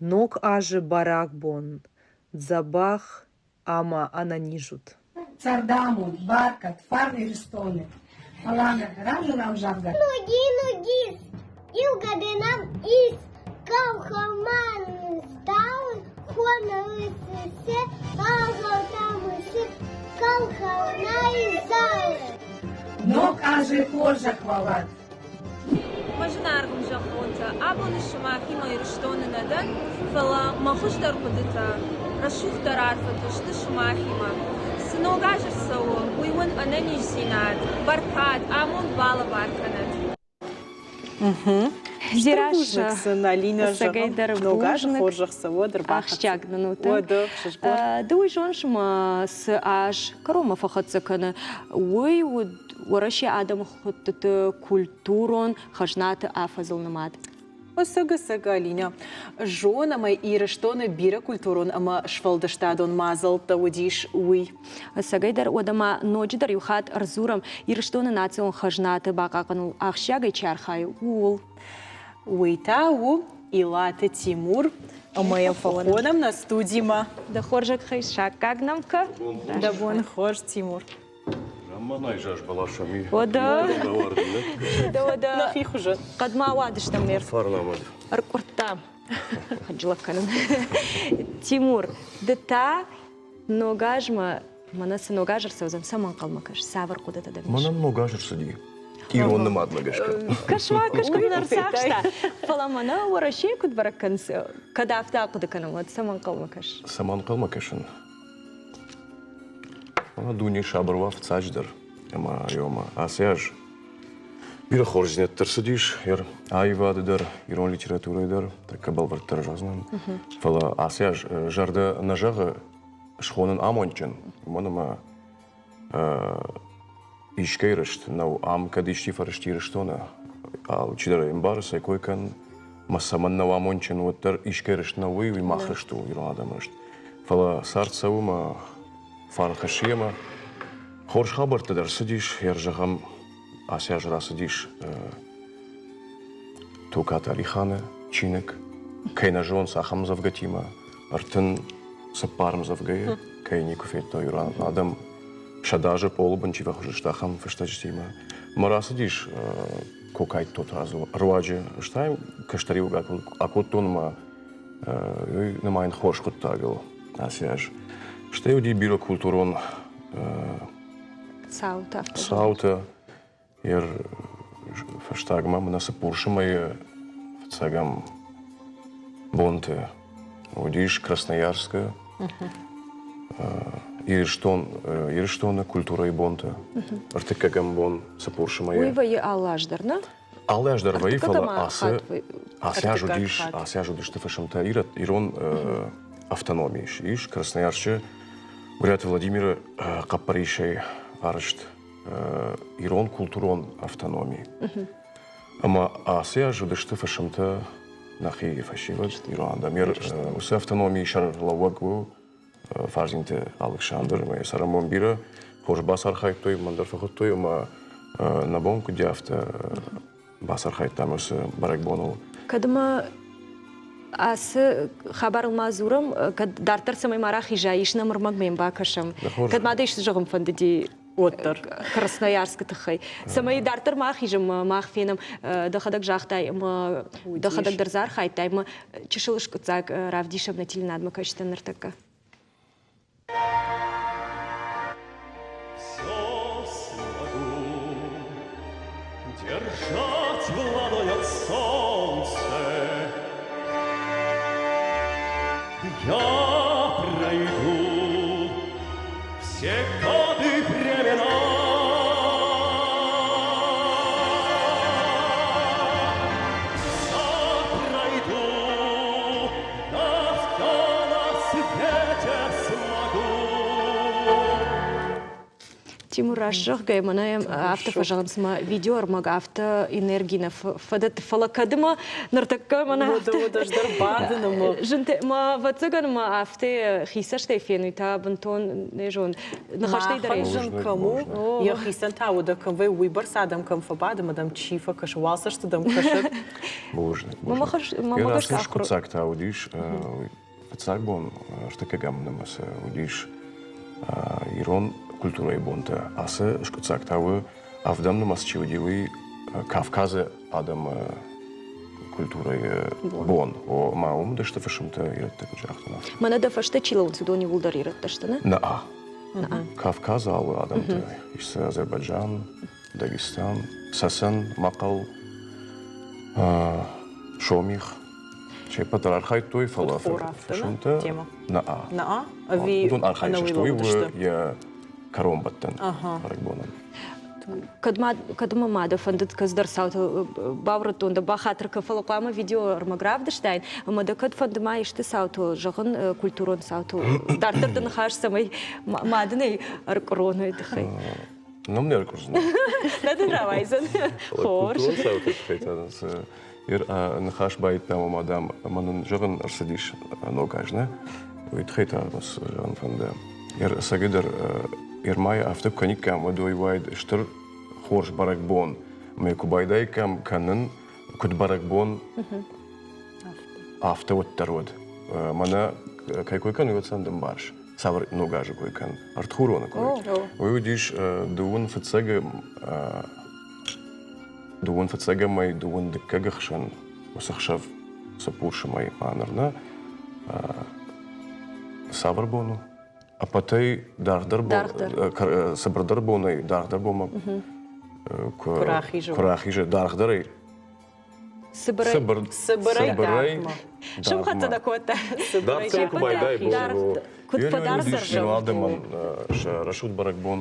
Ног азы бӕрӕгбон! Дзӕбӕх ӕмӕ ӕнӕниз ут! Цардамонд, бӕркад, фарн Ирыстоны! Алана, разы зӕгъгӕ. Ноги, ноги, иу нам ис, Калхаман стал, хонысы, Алгалтамысы, Калханай залы. Ног азы хорзӕх уӕ уӕд! Мӕ зынаргъ ӕмзӕххонтӕ, абоны сымахимӕ Ирыстоны нӕ дӕн, фӕлӕ мӕ хуыздӕр хъуыдытӕ, рӕсугъддӕр арфӕтӕ сты сымахимӕ. Цы ног аз ӕрцӕуы, уый уын ӕнӕниздзинад, бӕркад, амонд балӕвар кӕнӕд. Дзерассӕ, Алинӕ, ӕцӕгӕйдӕр ног азы бузныг. хорзӕх цӕуӕд, Ахсджиаг нын у Уӕдӕ, Ды уый зоныс, ӕмӕ цы аз кӕронмӕ фӕхӕццӕ кӕны, уый уыд. Уӕрӕсе адӕмыхуыдтыты культурон хӕзнаты афӕдзыл нымад. Ӕцӕг-ӕцӕг, Алинӕ, зон ӕмӕ Ирыстоны бирӕ культурон ӕмӕ сфӕлдыстадон мадзӕлттӕ уыдис, уый. Ӕцӕгӕйдӕр, уӕдӕ ма ноджыдӕр иу хатт ӕрдзурӕм, Ирыстоны национ хӕзнаты бахъахъхъӕныныл ахсджиагӕй чи архайы, ууыл. Уый та у Илаты Тимур, ӕмӕ йӕ фӕхонӕм нӕ студимӕ. Дӕ хорзӕхӕй саккаг нӕм кӕ. Дӕ бон хорз, Тимур. Замманай заз бӕласӕм и. Уӕдӕ. Уӕдӕ. Нӕхи хуызӕн. Хъӕдмӕ ауадыстӕм ме Фарнамад. Ӕркъуырдта. Хынджылӕг кӕнын. Тимур, ды та ног азмӕ мӕнӕ цы ног аз ӕрцӕудзӕн, цӕмӕ ӕнхъӕлмӕ кӕс? Цавӕр хъуыдытӕ дӕм ис? Мӕнӕн ног аз ӕрцыди. Ирон нымадмӕ гӕсгӕ. Кӕс-ма, кӕс, куыд нӕ ӕрцахста. Фӕлӕ мӕнӕ Уӕрӕсейы куыд бӕрӕг кӕнынц, кӕд афтӕ ахъуыды кӕнӕм, уӕд цӕмӕ ӕнхъӕлмӕ кӕс? Цӕмӕ ӕнхъӕлмӕ кӕсын? Дуне сабыр уа фыццаджыдӕр ӕмӕ ёмӕ ацы аз бирӕ хорздзинӕдтӕ рцыдис аивады дӕр, ирон литературӕйы дӕр, тӕккӕ бӕлвырддӕр зӕгъдзынӕн. Фӕлӕ ацы аз зӕрдӕ нӕ зӕгъы схонын амондджын, уымӕн ӕмӕ искӕй рыст нӕу. Ам кӕд исчи фӕрысти Ирыстоны, алчидӕр ӕй ӕмбары, сӕ кой кӕн, мӕ цӕмӕн нӕу амондджын, уӕддӕр искӕй рыст нӕу уый, уый мах рыст у, ирон адӕмы рыст. Фӕлӕ цард цӕуы мӕ фарн хӕссы ӕмӕ хорз хабӕрттӕ дӕр цыдис, йӕ зӕгъӕм, ацы аз рацыдис Токаты Алиханы чиныг, кӕй нӕ зонынц, ахӕм ӕмдзӕвгӕтимӕ, 34 ӕмдзӕвгӕйы, кӕй никуы федтой ирон адӕм, сӕдӕазы пъолы бын чи фӕхуыз сты, ахӕм фыстӕджытимӕ. Мӕ рацыдис Кокайты Тотрадзы руаджы, стӕй кӕстӕриуӕг акодтон ӕмӕ уый нымайын хорз хъуыддагыл ацы аз. Стӕй уыди бирӕ культурон цаутӕ. Цаутӕ. Ер фӕстагмӕ мӕнӕ цыппурсы мӕйы фыццӕгӕм бонты уыдис Красноярскы Ирыстон, Ирыстоны культурӕйы бонты. Ӕртыккӕгӕм бон цыппурсы мӕйы. Уый вӕййы алы аз дӕр, нӕ? Алы аз дӕр вӕййы, фӕлӕ ацы ацы аз уыдис, ацы аз уыдысты фысымтӕ ирон автономи ис Красноярсчы Гуырӕты Владимиры хъӕппӕрисӕй арӕзт ирон культурон автономи. Ӕмӕ ацы аз уыдысты фысымтӕ нӕхи фӕсивӕд, ирон адӕм. Уыцы автономийы сӕргълӕууӕг у Фарзинты Алыксандр ӕмӕ йӕ цӕрӕнбон бирӕ хорз бацархайдтой, мӕн дӕр фӕхуыдтой ӕмӕ нӕ бон куыд афтӕ бацархайдтам уыцы бӕрӕгбоныл. Кӕд ма ацы хабарыл ма дзурӕм, кӕд дарддӕр цӕмӕй ма рахиза, ис нӕм ӕрмӕг мӕм бакӕсӕм. Кӕд ма дӕ исты зӕгъын фӕндыди уӕддӕр. Красноярскы тыххӕй. Цӕмӕй дарддӕр ма ахизӕм, мах фенӕм, дӕхӕдӕг загътай ӕмӕ дӕхӕдӕг дӕр дзы архайдтай ӕмӕ чысыл скъуыддзаг равдисӕм нӕ телеуынадмӕ кӕсджытӕн ныртӕккӕ. Держать в ладонях солнце Я пройду все годы времена. Пройду на все на свете смогу. Тимур, раст зӕгъгӕй, мӕнӕ афтӕ фӕзӕгъынц, ма видеоӕрмӕг афтӕ энерги нӕ фӕдӕтты, фӕлӕ кӕд ма ныртӕккӕ мӕнӕ афтӕ ӕз дӕр бадын ӕмӕ зынтӕ ма ӕвӕццӕгӕн ма афтӕ хицӕстӕй фенуй та бынтон не зон ныхӕстӕй дӕр зын кӕм у, йӕхицӕн та уӕдӕ кӕм вӕййы, уыйбӕрц адӕм кӕм фӕбады ӕмӕ дӕм чи фӕкӕсы, уал цӕсты дӕм кӕсы. Бузныг. Бузныг. Скъуыддзаг та уыдис Фыццаг бон ӕртыккӕгӕм нымӕцы уыдис ирон культурӕйы бонтӕ. Ацы скъуыддзаг та у, ӕвдӕм нымӕц чи уыди, уый Кавказы адӕмы культурӕйы бон. О, ӕмӕ уым уыдысты фысымтӕ ирӕттӕ, куыд загътон, афтӕ. Мӕнӕ дӕ фӕстӕ чи лӕууынц, уыдон иууылдӕр ирӕттӕ сты, нӕ? Нӕ. Кавказы алы адӕмтӕ. Ис дзы Азербайджан, Дагестан, Цӕцӕн, Мӕхъӕл, Сомих. Се ппӕт дӕр архайдтой, фӕлӕ фысымтӕ нӕ. Нӕ? Ӕви Уыдон архайдтой, уый у йӕ кӕронбӕттӕн бӕрӕгбонӕн. Кӕд ма кӕд мӕ мады фӕндыд кӕцыдӕр цаутыл баурӕдтон дӕ бахатыр кӕн, фӕлӕ хъуамӕ видеоӕрмӕг равдыстаин, ӕмӕ дӕ кӕд фӕнды ма исты цаутыл зӕгъын, культурон цаутыл дарддӕр дӕ ныхас цӕмӕй ма дын ӕй ӕркъуырон, уый тыххӕй. Ном не ркъуырдзынӕ. Нӕ дын рауайдзӕн. Хорз. Культурон цауты тыххӕй та цы ныхас байдтам ӕмӕ дам ӕмӕ нын зӕгъын ӕрцыдис ног аз, нӕ? Уый тыххӕй та цы зӕгъын фӕнды. Ӕцӕгӕйдӕр Ермайы афтӕ куы кӕниккам, уӕд уый уаид стыр хорз бӕрӕгбон. Ӕмӕ куы байдаиккам кӕнын, куыд бӕрӕгбон, афтӕ уӕддӕр уӕд. Мӕнӕ кӕй кой кӕны, уӕд сӕм дымбарс. Цавӕр ног азы кой кӕн? Ӕртхуроны кой. Уый уыдис дыууын фыццӕгы дыууын фыццӕгӕмӕй дыууын дыккӕгы хсӕн уыцы хсӕв цыппурсы мӕй ма ныр нӕ цавӕр бон у? Ӕппӕтӕй даргъдӕр бон, цыбырдӕр бонӕй даргъдӕр бонмӕ куы рахизы, даргъдӕрӕй Цыбырӕй. Цыбырӕй дардмӕ. Сымхӕццӕ дӕ кодта. Дарддӕр куы байдай бон. Куыд фӕдарддӕр Ирон адӕмӕн сӕ рӕсугъд бӕрӕгбон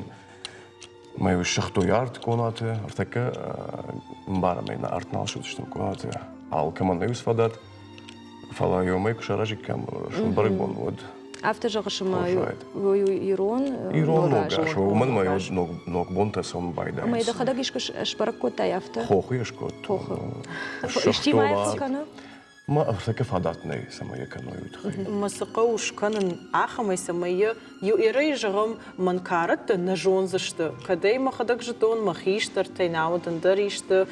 мӕ ссыгътой арт къонаты. Ӕртӕккӕ ӕмбарӕм ӕй, арт нал ссыгъдыстӕм къонаты. Алкӕмӕн нӕ ис фадат. Фӕлӕ иумӕ куы саразиккам рӕсугъд бӕрӕгбон, уӕд Афтӕ зӕгъыс, ӕмӕ ирон Ирон ног аз, уымӕн ӕмӕ ног, ног бонтӕ цӕуын байдайынц. Ӕмӕ дӕхӕдӕг искуы сбӕрӕг кодтай афтӕ? Хохы йӕ скодтон. Хохы. Исчи ма йӕ кӕны? Ма ӕртӕккӕ фадат нӕй, цӕмӕй йӕ кӕной, уый тыххӕй. Ма цы хъӕуы скӕнын ахӕмӕй, цӕмӕй йӕ иу эрӕйы зӕгъӕм, мӕн кӕрӕттӕ нӕ зондзысты. Кӕд ӕй мӕхӕдӕг зыдтон, мӕ хистӕртӕй, науӕд ӕндӕр исты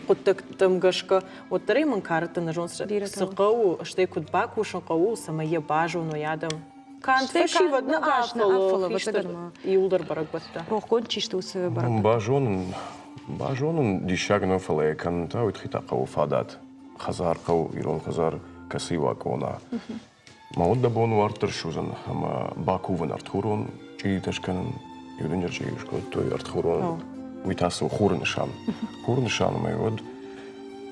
хъуыддӕгтӕм гӕсгӕ, уӕддӕр ӕй мӕн кӕрӕттӕ нӕ зондзысты. Цы хъӕуы, стӕй куыд бакусын хъӕуы, цӕмӕй йӕ базоной адӕм. Канд фӕсивӕд нӕ, фӕлӕ хистӕр иуылдӕр бӕрӕгбӕттӕ. Рохгонд чи сты уыцы бӕрӕгбӕттӕ? Базонын, базонын диссаг нӕу, фӕлӕ йӕ кӕнын та уый тыххӕй та хъӕуы фадат. Хӕдзар хъӕуы, ирон хӕдзар, кӕцыйы уа къона. Мӕ уд дӕ бон у арт дӕр ссудзын ӕмӕ бакувын ӕртхурон чъиритӕ скӕнын. Иу дынджыр чъири скодтой ӕртхурон. Уый та цы у хуры нысан. Хуры нысан ӕмӕ уӕд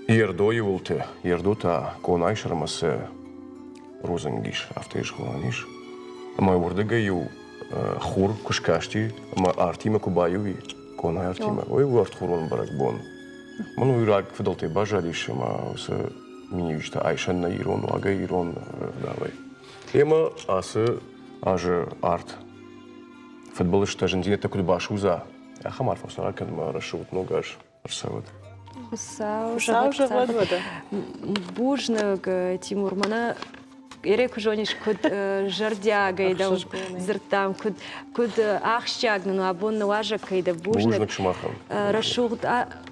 Ердойы уылты, Ердо та къонайы сӕрмӕ цы рудзынг ис, афтӕ йӕ схонӕн ис. Ӕмӕ уырдыгӕй иу хур куы скасти ӕмӕ артимӕ куы баиу и, къонайы артимӕ, уый у ӕртхурон бӕрӕгбон. Мӕн уый раг фыдӕлтӕй баззадис ӕмӕ уыцы миниуджытӕ айсӕн нӕ ирон уагӕй, ирон ӕгъдауӕй. Емӕ ацы азы арт фыдбылызтӕ, зындзинӕдтӕ куыд басудза, ахӕм арф сын ракӕн мӕ рӕсугъд ног аз ӕрцӕуӕд. Хуыцау зӕгъӕд уӕдӕ. Бузныг, Тимур, мӕнӕ Ере куы зонис, куыд зӕрдиагӕй дӕу дзырдтам, куыд, куыд ахсджиаг нын у абон нӕ уазӕг кӕй дӕ. Бузныг. Бузныг сымахӕн. Рӕсугъд,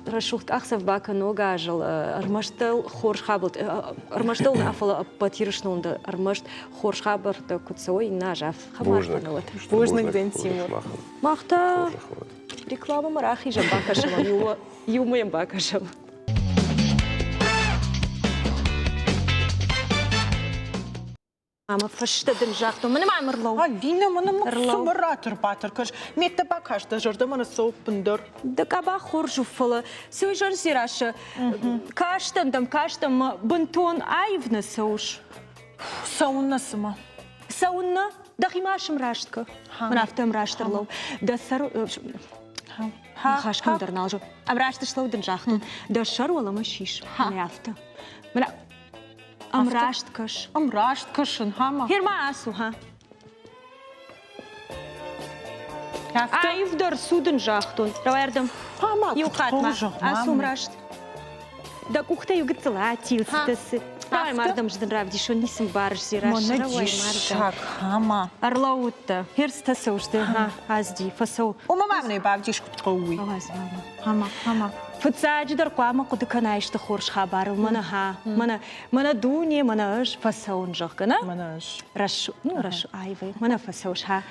рӕсугъд ӕхсӕв бакӕн ног азыл. Ӕрмӕст дыл хорз хабӕрттӕ, ӕрмӕст дыл нӕ, фӕлӕ ӕппӕт Ирыстон дӕр ӕрмӕст хорз хабӕрттӕ куыд цӕуой, иннӕ аз Бузныг. Бузныг дын, Тимур. Мах та рекламӕмӕ рахизӕм, бакӕсӕм, иумӕ йӕм бакӕсӕм. Ӕмӕ фӕстӕ дын загътон, мӕнӕ ма ӕрлӕуу. Алина, мӕнӕ ма цымӕ ратыр-батыр кӕс. Меттӕ бакаст, дӕ зӕрдӕмӕ нӕ цӕуы ӕппындӕр. Дӕ къаба хорз у, фӕлӕ цы уый зӕгъыс, Дзерассӕ? Кастӕн дӕм, кастӕн мӕ бынтон аив нӕ цӕуыс. Цӕуыннӕ цымӕ? Цӕуыннӕ? Дӕхи ма сымраст кӕ. Мӕн афтӕ ӕмраст ӕрлӕуу. Дӕ сӕр Ныхас кӕм дӕр нал зон. Ӕмраст слӕу дын загътон. Дӕ сӕр уӕлӕмӕ сис. Мӕ афтӕ. Мӕнӕ ӕмраст кӕс. Ӕмраст кӕсын, ха-ма. Херма ацу, ха. Аивдӕр цу дын загътон. Рауай ардӕм. Иу хатт ма. Ацу ӕмраст. Дӕ къухтӕ иу гыццыл атилдзтӕ цы. Давай мардӕм дын равдисон, ницы мбарыс, Зерӕ. Рауай мардӕм. Хама. Ӕрлӕууыдтӕ. Херцтӕ цӕуысты, ха, азди, фӕцӕу. Ома мӕм нӕ бавдис куыд хъӕуы уый. Хама, хама. Фыццаджыдӕр хъуамӕ хъуыды кӕнай сты хорз хабарыл. Мӕнӕ ха, мӕнӕ, мӕнӕ дуне, мӕнӕ ӕз фӕцӕуын, зӕгъгӕ, нӕ? Мӕнӕ ӕз. Рӕсу, ну, рӕсу, аивӕй, мӕнӕ фӕцӕуыс, ха.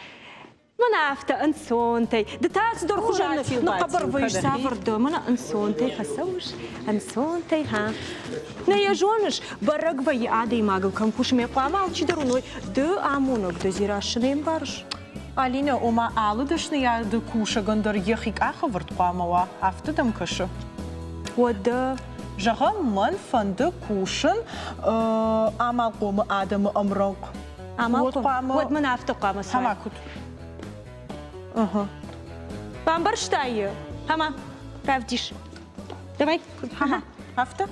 Мӕнӕ афтӕ ӕнцонтӕй. Ды та цыдӕр хуызӕн ныхъхъӕбӕр вӕййыс цавӕр дӕ? Мӕнӕ ӕнцонтӕй фӕцӕуыс, ӕнцонтӕй, ха. Нӕ йӕ зоныс, бӕрӕг вӕййы адӕймагыл кӕм кусы, мӕ хъуамӕ алчидӕр уыной, ды амонӕг дӕ Дзерассӕ, нӕ ӕмбарыс? Алинӕ, ома алы дӕсныйады кусӕгӕн дӕр йӕхи къахӕвӕрд хъуамӕ уа, афтӕ дӕм кӕсы? Уӕдӕ Зӕгъӕм, мӕн фӕнды кусын амалхъомы адӕмы ӕмрӕнхъ. Амалхъом? Уӕд мын афтӕ хъуамӕ цӕуа. Ӕмӕ куыд? Бамбӕрстай йӕ? Ӕмӕ равдис. Давай. Афтӕ?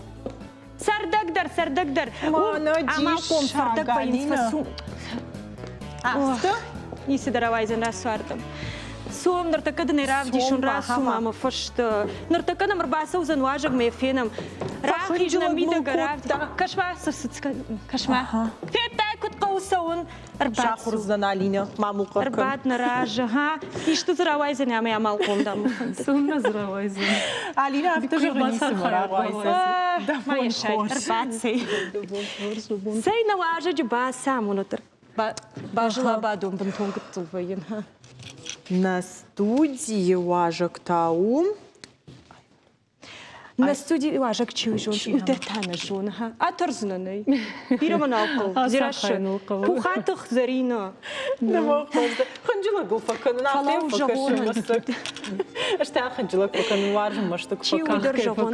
Цӕрдӕгдӕр, цӕрдӕгдӕр. Амалхъом цӕрдӕг вӕййынц фӕцу. Афтӕ? Ницы дӕр ауайдзӕн рацуардӕм. Цом, ныртӕккӕ дын ӕй равдисон, рацу ма мӕ фӕстӕ. Ныртӕккӕ нӕм ӕрбацӕудзӕн уазӕгмӕ йӕ фенӕм. Рахиз нӕ мидӕгӕй равдис. Кӕс-ма, кӕс-ма. Федтай, куыд хъӕуы цӕуын? Сахуыр уыдзӕн Алинӕ, мамухъ Ӕрбад нӕ разы, ха? Исты дзы рауайдзӕн ӕмӕ амалхъом дӕм. Цӕуылнӕ дзы рауайдзӕн? Алинӕ афтӕ зӕгъы, ницы мӕ рауайдзӕн. Ма йӕ сай, ӕрбад цӕй. Цӕй, нӕ уазӕджы бацамонут. Базыла бадон бынтон гыццыл вӕййын. Нӕ студийы уазӕг та у Нӕ студийы уазӕг чи у зоны, уый дӕр та нӕ зоны. Атӕрдзынӕн ӕй. Бирӕ мӕ нал хъӕуы. Дзерассӕ. Пухатых Зӕринӕ. Хынджылӕгыл фӕкӕнын, афтӕ фӕкӕсын мӕстыг. Ӕз та хынджылӕг фӕкӕнын уарзын мӕстыг Чи у дӕр зӕгъон.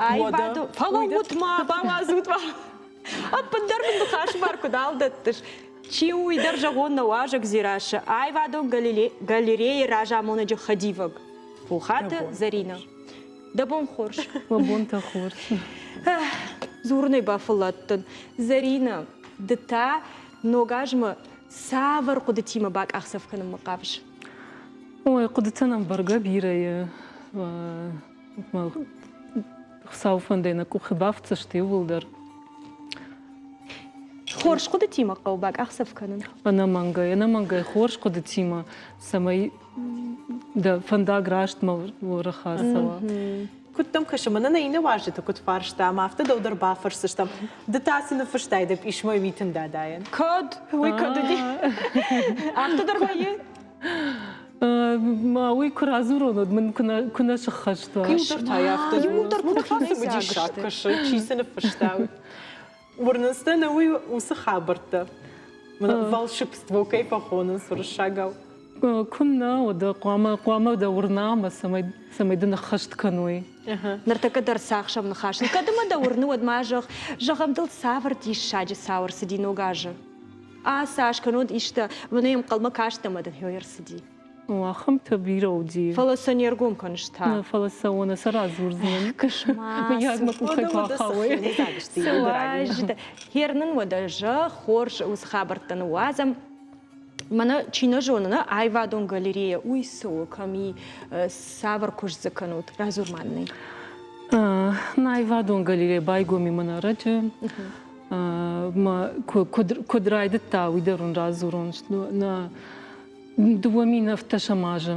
Аивады. Фӕлӕуут ма, бауадзут ма. Ӕппындӕр мын ныхасы бар куыд нал дӕттыс. Чи у, уый дӕр зӕгъон нӕ уазӕг Дзерассӕ, аивадон галерейы разамонӕджы хӕдивӕг. Пухаты Зӕринӕ. Дӕ бон хорз. Мӕ бонтӕ хорз. Дзурынӕй бафӕлладтӕн. Зӕринӕ, ды та ног азмӕ цавӕр хъуыдытимӕ бакъахдзӕф кӕнынмӕ хъавыс? Ой, хъуыдытӕ нӕм бӕргӕ бирӕ и. Хуыцауы фӕндӕй нӕ къухы бафтдзысты иууылдӕр. Хорз хъуыдытимӕ хъӕуы бакъахдзӕф кӕнын? Ӕнӕмӕнгӕй, ӕнӕмӕнгӕй хорз хъуыдытимӕ, цӕмӕй дӕ фӕндаг рӕстмӕ уӕрӕх ацӕуа. Куыд дӕм кӕсы, мӕнӕ нӕ иннӕ уазджыты куыд фарстам, афтӕ дӕу дӕр бафӕрсдзыстӕм. Ды та цы ныффыстай дӕ писмойы Митын дадайӕн? Кӕд? Уый кӕд уыди? Афтӕ дӕр вӕййы? Ма уый куы радзурон, уӕд мын куы нӕ сыххӕст уа. Иу дӕр та афтӕ. Иу дӕр куыд цымыдисаг кӕсы, чи цы ныффыста, уый. Уырнынц дӕ нӕ уый уыцы хабӕрттӕ? Волшебство кӕй фӕхонынц уырыссагау. Куыннӕ, уӕдӕ хъуамӕ, хъуамӕ дӕ уырна ӕмӕ цӕмӕй, цӕмӕй дын ӕххӕст кӕной. Ныртӕккӕ дӕр цахсӕм ныхас. Кӕд ӕмӕ дӕ уырны, уӕд ма зӕгъ, зӕгъӕм дыл цавӕр диссаджы цау ӕрцыди ног азы? Ацы аз кӕннод исты, мӕнӕ йӕм хъӕлмӕ каст ӕмӕ дын хёй ӕрцыди. Ахӕмтӕ бирӕ уыди. Фӕлӕ сӕ не ргом кӕныс та. Нӕ, фӕлӕ сӕ уонӕ сӕ радзурдзынӕн. Мыййаг мӕ къухӕй куы ахауой. Хер нын уӕдӕ зӕгъ, хорз уыцы хабӕрттӕ ныууадзӕм. Мӕнӕ чи нӕ зоны, нӕ аивадон галерея, уый цы у, кӕм и, цавӕр куыст дзы кӕнут? Радзур ма нын. Нӕ аивадон галерея байгом и мӕнӕ ӕрӕджы. Куыд райдыдта, уый дӕр уын радзурон. Нӕ 2010 азы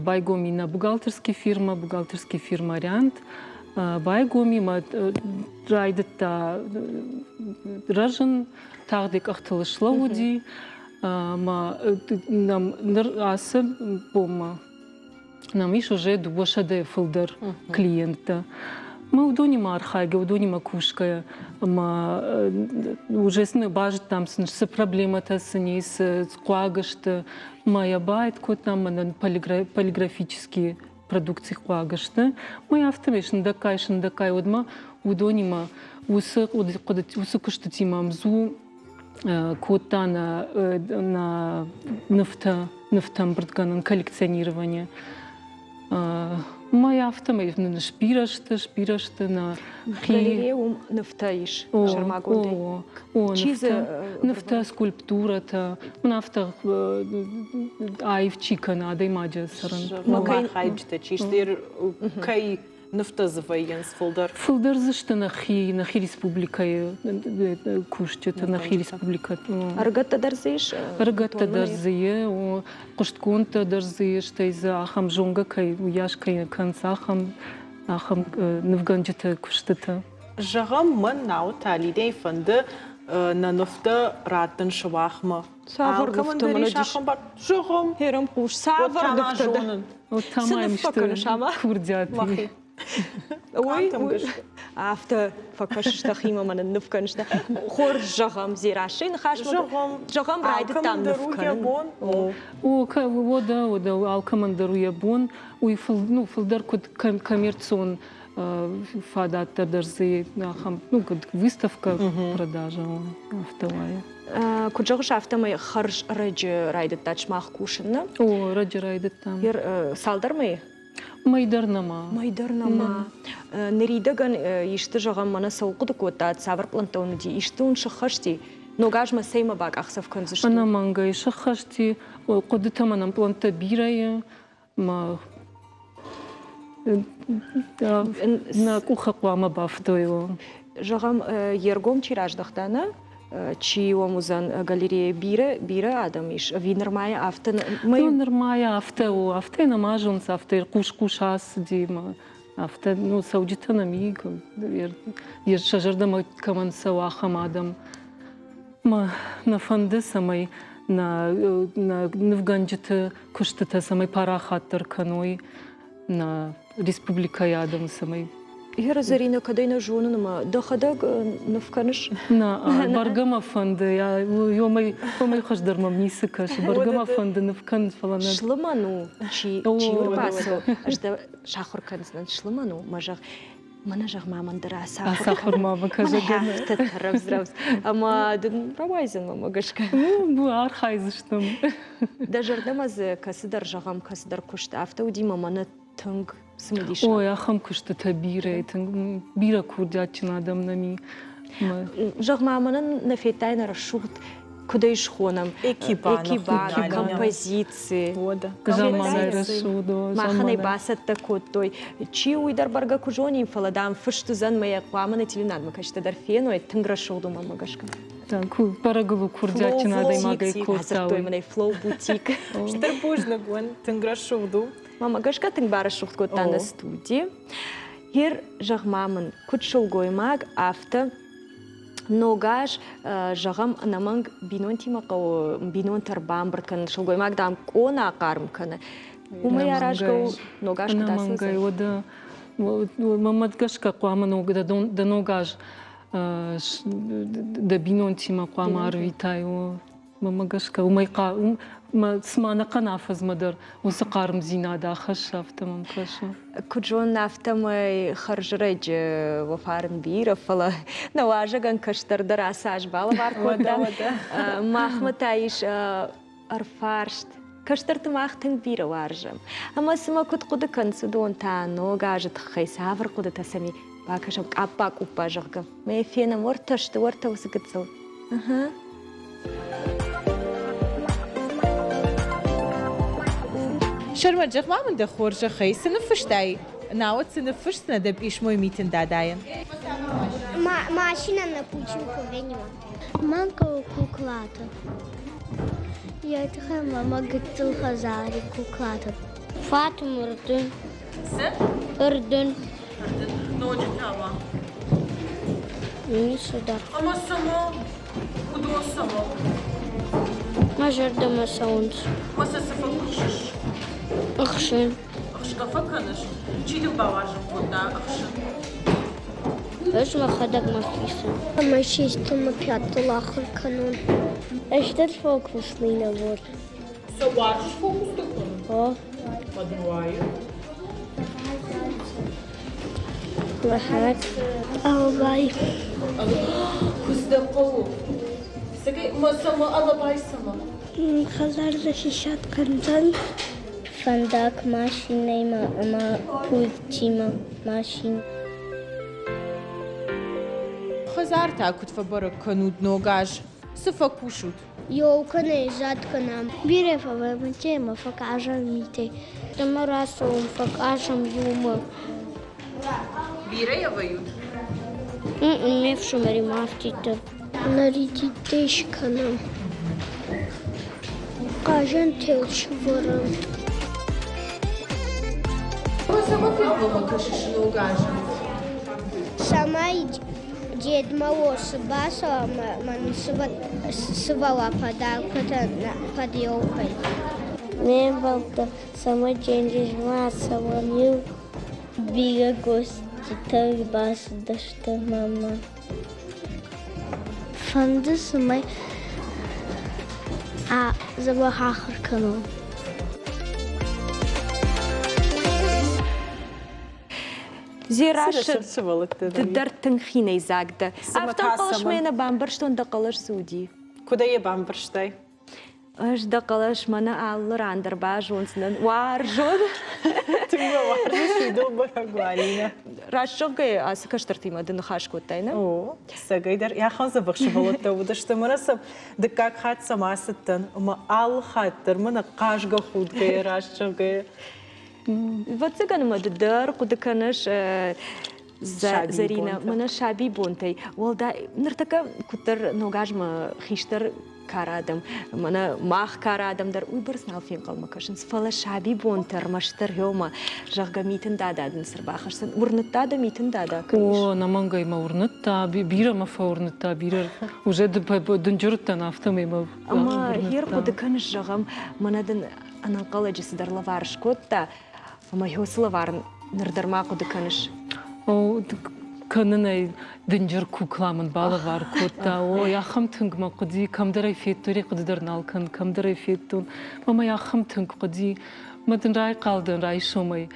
байгом и нӕ бухгалтерский фирма, бухгалтерский фирма «Ариант». Байгом и мӕ райдыдта рӕзын, тагъд йӕ къӕхтыл слӕууыди. Мӕ нӕм ныр ацы бонмӕ Нӕм ис уже 200 фылдӕр клиенттӕ. Мы уыдонимӕ архайгӕ, уыдонимӕ кусгӕйӕ ӕмӕ уже сын базыдтам сын цы проблемӕтӕ сын ис, цы хъуаг сты. Мӕ йӕ байд кодтам, мӕнӕн полиграфические продукци хъуаг сты. Мы афтӕмӕй сындӕггай сындӕггай уӕдмӕ уыдонимӕ уыцы уыцы куыстытимӕ ӕмдзу кодта нӕ нӕ нывтӕ, нывтӕ ӕмбырдгӕнӕн коллекционирование. Мӕ афтӕмӕй нын сбирӕ сты, сбирӕ сты нӕ хи... Галерея уым нывтӕ ис сӕрмагондӕй. О, о, Чи дзы нывтӕ, скульптурӕтӕ, мын афтӕ аив чи кӕны адӕймаджы цӕрын. Архайджытӕ чи сты, кӕй нывтӕ дзы вӕййынц фылдӕр? Фылдӕр дзы сты нӕхи, нӕхи республикӕйы кусджытӕ, нӕхи республикӕты. Ӕрыгӕттӕ дӕр дзы ис? Ӕрыгӕттӕ дӕр дзы и, хъуыстгондтӕ дӕр дзы и, стӕй дзы ахӕм зонгӕ кӕй, уыйас кӕй кӕнынц, ахӕм, ахӕм нывгӕнджыты куыстытӕ. Зӕгъӕм, мӕн науы та Лидӕйы фӕнды нӕ нывтӕ раттын сымахмӕ. Цавӕр нывтӕ мын уыдис? Зӕгъӕм. Херам хъус, цавӕр нывтӕ дӕ? Цы ныв фӕкӕныс ама? Курдиат. Ой, афтӕ фӕкӕсыс дӕхимӕ мӕ ныв кӕныс. Хорз зӕгъӕм, Дзерассӕйы ныхасмӕ. Зӕгъӕм, зӕгъӕм, райдыдтам ныв кӕнын. О, уӕдӕ, уӕдӕ, алкӕмӕн дӕр у йӕ бон. Уый фылдӕр куыд коммерцион фадӕттӕ дӕр дзы ахӕм, ну, куыд выставка продажа, афтӕ уайы. Куыд зӕгъыс, афтӕмӕй хӕрз ӕрӕджы райдыдтат сымах кусын, нӕ? О, ӕрӕджы райдыдтам. Цалдӕр мӕйы? Мӕй дӕр нӕма. Мӕй дӕр нӕма. Ныридӕгӕн исты, зӕгъӕм, мӕнӕ цӕуыл хъуыды кодтат, цавӕр пълӕнттӕ уын уыди, исты уын сыххӕсти? Ног азмӕ цӕймӕ бакъахдзӕф кӕндзыстут? Ӕнӕмӕнгӕй сӕххӕсти хъуыдытӕ мӕнӕн пълӕнттӕ бирӕ и, мӕ нӕ къухы хъуамӕ бафтой. Зӕгъӕм, йе ргом чи раздӕхта, нӕ? Чи уӕм уыдзӕн галерейы бирӕ, бирӕ адӕм ис, ӕви нырмайы афтӕ? Ну, нырмайы афтӕ у, афтӕ нӕма зонынц, афтӕ хъус-хъус ацыди, афтӕ ну, цӕуджытӕ нӕм и, сӕ зӕрдӕмӕ кӕмӕн цӕуы, ахӕм адӕм. Мӕ нӕ фӕнды, цӕмӕй нӕ, нӕ нывгӕнджыты куыстытӕ цӕмӕй парахатдӕр кӕной нӕ республикӕйы адӕм, цӕмӕй Гера Зарина, кӕдӕй нӕ зонын ӕмӕ дӕхӕдӕг ныв кӕныс? Нӕ, бӕргӕ мӕ фӕнды, уымӕй, уымӕй хуыздӕр мӕм ницы кӕсы. Бӕргӕ мӕ фӕнды ныв кӕнын, фӕлӕ нӕ. Слымӕн у, чи, чи ӕрбацӕуы, ӕз дӕ сахуыр кӕндзынӕн, слымӕн у, мӕ зӕгъ, мӕнӕ зӕгъ ма мӕн дӕр ацахуыр ма мӕ кӕ рӕвдз-рӕвдз ӕмӕ дын рауайдзӕн мӕмӕ гӕсгӕ. Ну, архайдзыстӕм. Дӕ зӕрдӕмӕ дзы кӕцыдӕр, зӕгъӕм, кӕцыдӕр куыст афтӕ уыди мӕ мӕнӕ тынг цымыдисаг. Ой, ахӕм куыстытӕ бирӕ, тынг бирӕ курдиатджын адӕм нӕм и. Зӕгъ-ма, мӕнӕн нӕ федтай нӕ рӕсугъд куыд ӕй схонӕм? Экибаны, композици. Заманай рӕсугъд. Махӕн ӕй бацӕттӕ кодтой. Чи уый дӕр бӕргӕ куы зонин, фӕлӕ, дам, фыст уыдзӕн мӕ йӕ хъуамӕ нӕ телеуынадмӕ кӕсджытӕ дӕр феной, тынг рӕсугъд у мӕнмӕ гӕсгӕ. Бӕрӕгыл у курдиатджын адӕймагӕй кодта. Адзырдтой мын ӕй флоу бутик. Стыр бузныг уын, тынг рӕсугъд у. Мӕмӕ гӕсгӕ тынг барӕсугъд кодта нӕ студи. Гер, зӕгъ-ма мын, куыд сылгоймаг, афтӕ ног аз, зӕгъӕм, ӕнӕмӕнг бинонтимӕ хъӕуы бинонтӕ ӕрбамбырд кӕнын, сылгоймаг, дам, къона хъарм кӕны. Уымӕй аразгӕ у ног аз куыд ацӕудзӕн? Уӕдӕ мӕнмӕ гӕсгӕ хъуамӕ ног дӕ ног аз дӕ бинонтимӕ хъуамӕ арвитай. Мӕнмӕ гӕсгӕ, уымӕй цыма ӕнӕхъӕн афӕдзмӕ дӕр уыцы хъармдзинад ахӕссы, афтӕ мӕм кӕсы. Куыд зонын, афтӕмӕй хӕрзрӕджы уӕ фарн бирӕ, фӕлӕ нӕ уазӕгӕн кӕстӕр дӕр ацы аз балӕвар кодта. Махмӕ та ис ӕрфарст. Кӕстӕрты мах тынг бирӕ уарзӕм. Ӕмӕ цымӕ куыд хъуыды кӕнынц уыдон та ног азы тыххӕй, цавӕр хъуыдытӕ сӕм и? Бакӕсӕм къаппа-къуппа, зӕгъгӕ. Мӕ фенӕм, уӕртӕ сты, уӕртӕ уыцы гыццыл. Сӕрмӕт, зӕгъ-ма мын дӕ хорзӕхӕй, цы ныффыстай, науӕд цы ныффысдзынӕ дӕ писмойы Митын дадайӕн? Машина на пучинку венила. Мӕн хъӕуы куклатӕ. Йӕ тыххӕй мӕ гыццыл хӕдзары куклатӕ. Фатум ӕрдын. Цы? Ӕрдын. Ӕрдын. Ноджы та ма? Ницы дӕр. Ӕмӕ цӕмӕ? Уыдон цӕмӕ? Мӕ зӕрдӕмӕ цӕуынц. Мӕ сӕ цы фӕкусыс? Ӕхсын. Ӕхсгӕ фӕкӕныс? Чи дын бауарзын кодта ӕхсын? Ӕз мӕхӕдӕг мӕхицӕн. Ӕмӕ системӕ пьӕттыл ахуыр кӕнон. Ӕз дӕр фокусный набор. Цы уарзыс фокустӕ кӕнын? О. Подруайы. Мӕхӕмӕт. Алабай. Куыдз дӕ хъӕуы. Сӕгӕй мӕ цӕмӕ алабай цӕмӕ? Хӕдзар захищат кӕндзӕн. Фӕндаг машинӕимӕ ӕмӕ пультимӕ машин. Хӕдзар та куыд фӕбӕрӕг кӕнут ног аз? Цы фӕкусут? Ёлкӕнӕй зад кӕнӕм. Бирӕ фӕвӕййынц ӕмӕ фӕкъазӕм митӕй. Ӕмӕ рацӕуӕм, фӕкъазӕм иумӕ. Бирӕ йӕ вӕййут? Ме фсымӕримӕ афтиддӕр. Нарядиттӕ скӕнӕм. Хъазӕн тел сӕвӕрӕм. Цӕмӕ фенхъӕлмӕ кӕсыс ног азы? Цӕмӕй Дедмӕ уосы бацӕуа ӕмӕ мын сывӕла подаркӕтӕ под елкой. Ме мбӕлттӕ цӕмӕй денджызмӕ ацӕуӕм, иу бирӕ гоститӕ ӕрбацыдысты мӕнмӕ. Фӕнды цӕмӕй дзӕбӕх ахуыр кӕнон. Дзерассӕ, ды дӕр тынг хинӕйдзаг дӕ. Афтӕ хъӕлӕсмӕ нӕ бамбӕрстон, дӕ хъӕлӕс цы уыди. Куыдӕй йӕ бамбӕрстай? Ӕз дӕ хъӕлӕс мӕнӕ алы ран дӕр базондзынӕн. Уарзон. Тынг мӕ уарзыс, уый дыл бӕрӕг у, Алинӕ. Раст зӕгъгӕйӕ, ацы кӕстӕртимӕ ды ныхас кодтай, нӕ? О, цӕгӕй дӕр ахӕм дзӕбӕх сывӕллӕттӕ уыдысты. Мӕнӕ сӕ дыккаг хатт сӕм ацыдтӕн, ӕмӕ алы хатт дӕр мӕнӕ хъазгӕ-худгӕйӕ, раст зӕгъгӕйӕ. Ӕвӕццӕгӕн ӕмӕ ды дӕр хъуыды кӕныс Зӕринӕ, мӕнӕ сабибонтӕй уӕлдай ныртӕккӕ куыддӕр ног азмӕ хистӕр кары адӕм, мӕнӕ мах кары адӕм дӕр уыйбӕрц нал фенхъӕлмӕ кӕсынц, фӕлӕ сабибонтӕ ӕрмӕстдӕр гъеуымӕ, зӕгъгӕ, Митын дада дын цы рбахӕсдзӕн. Уырныдта дӕ Митын дада кӕй ис? О, ӕнӕмӕнгӕй мӕ уырныдта, бирӕ мӕ фӕуырныдта, бирӕ уже дынджыр уыдтӕн, афтӕмӕй мӕ Ӕмӕ йе рхъуыды кӕныс, зӕгъӕм, мӕнӕ дын ӕнӕнхъӕлӕджы цыдӕр лӕвар скодта, Ӕмӕ уыцы лӕвар ныр дӕр ма хъуыды кӕныс? О, кӕнын ӕй дынджыр кукла мын балӕвар кодта. Ой, ахӕм тынг мӕ хъуыди, кӕмдӕр ӕй федтон, хъуыды дӕр нал кӕн, кӕмдӕр ӕй федтон. Мӕ ахӕм тынг хъуыди. Мӕ дын райхъал дӕн райсомӕй.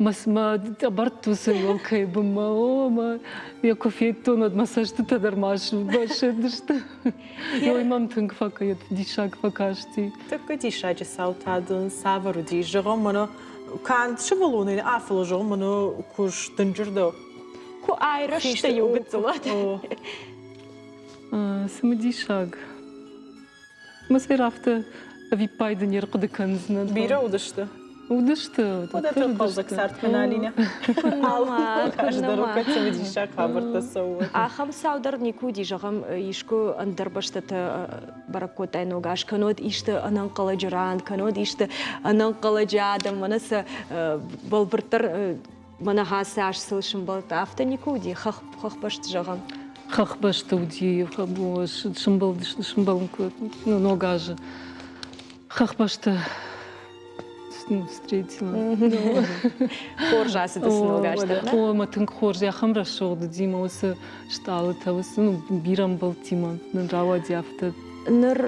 Мӕ мӕ тъӕбӕртт уыцы елкӕйы бынмӕ. О, мӕ йӕ куы федтон, уӕд мӕ цӕстытӕ дӕр ма бассӕдысты. Ой, мӕм тынг фӕкӕйы, диссаг фӕкасти. Тӕккӕ диссаджы цаутӕ дын цавӕр уыди? Зӕгъӕм, мӕнӕ канд сывӕллонӕй нӕ, фӕлӕ зӕгъӕм, мӕнӕ куы сдынджыр дӕ. Куы айрӕзтӕ иу гыццылат. Цымыдисаг. Мӕ сӕр афтӕ ӕвиппайды не рхъуыды кӕндзынӕн. Бирӕ уыдысты? Уыдысты. Уӕдӕ тынг хъӕлдзӕг цард кӕны Алинӕ. Раздӕр кӕд цымыдисаг хабӕрттӕ цӕуы. Ахӕм цау дӕр никуы уыди, зӕгъӕм, искуы ӕндӕр бӕстӕты бӕрӕг кодтай ног аз, кӕннод исты ӕнӕнхъӕлӕджы ран, кӕннод исты ӕнӕнхъӕлӕджы адӕм, мӕнӕ сӕ бӕлвырддӕр мӕнӕ ацы аз сыл сымбӕлдтӕ, афтӕ никуы уыди хӕхбӕсты, зӕгъӕм? Хӕхбӕсты уыди, сымбӕлын ног азы. Хӕхбӕсты встретила. Хорз ацыдысты ног азтӕ. О, мӕ тынг хорз, ахӕм рӕсугъд уыди мӕ уыцы стъалытӕ, уыцы бирӕ ӕмбӕлттимӕ нын рауади афтӕ. Ныр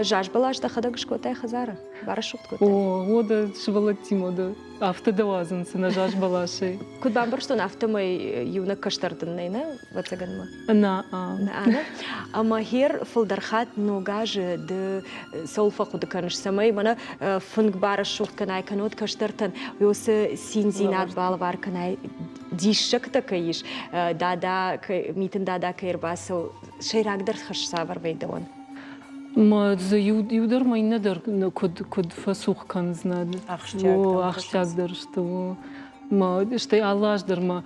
заз бӕлас дӕхӕдӕг скодтай хӕдзары? Барӕсугъд кодтай? О, о, дӕ сывӕллӕттимӕ дӕ афтӕ дӕ уадзынц нӕ заз бӕласӕй. Куыд бамбӕрстон, афтӕмӕй иунӕг кӕстӕр дын нӕй, нӕ, ӕвӕццӕгӕнмӕ? Нӕ. Нӕ, ӕмӕ хер фылдӕр хатт ног азы ды цӕуыл фӕхъуыды кӕныс, цӕмӕй мӕнӕ фынг барӕсугъд кӕнай, кӕннод кӕстӕртӕн уыцы циндзинад балӕвар кӕнай, диссӕгтӕ кӕй ис, дада, митын дада кӕй ӕрбацӕуы, сӕйрагдӕр хӕс цавӕр вӕййы дӕуӕн? Ма дзы иу дӕр ма иннӕ дӕр куыд, куыд фӕцух кӕндзынӕ. Ахсджиагдӕр. Ахсджиагдӕр сты. Ма стӕй алы аз дӕр ма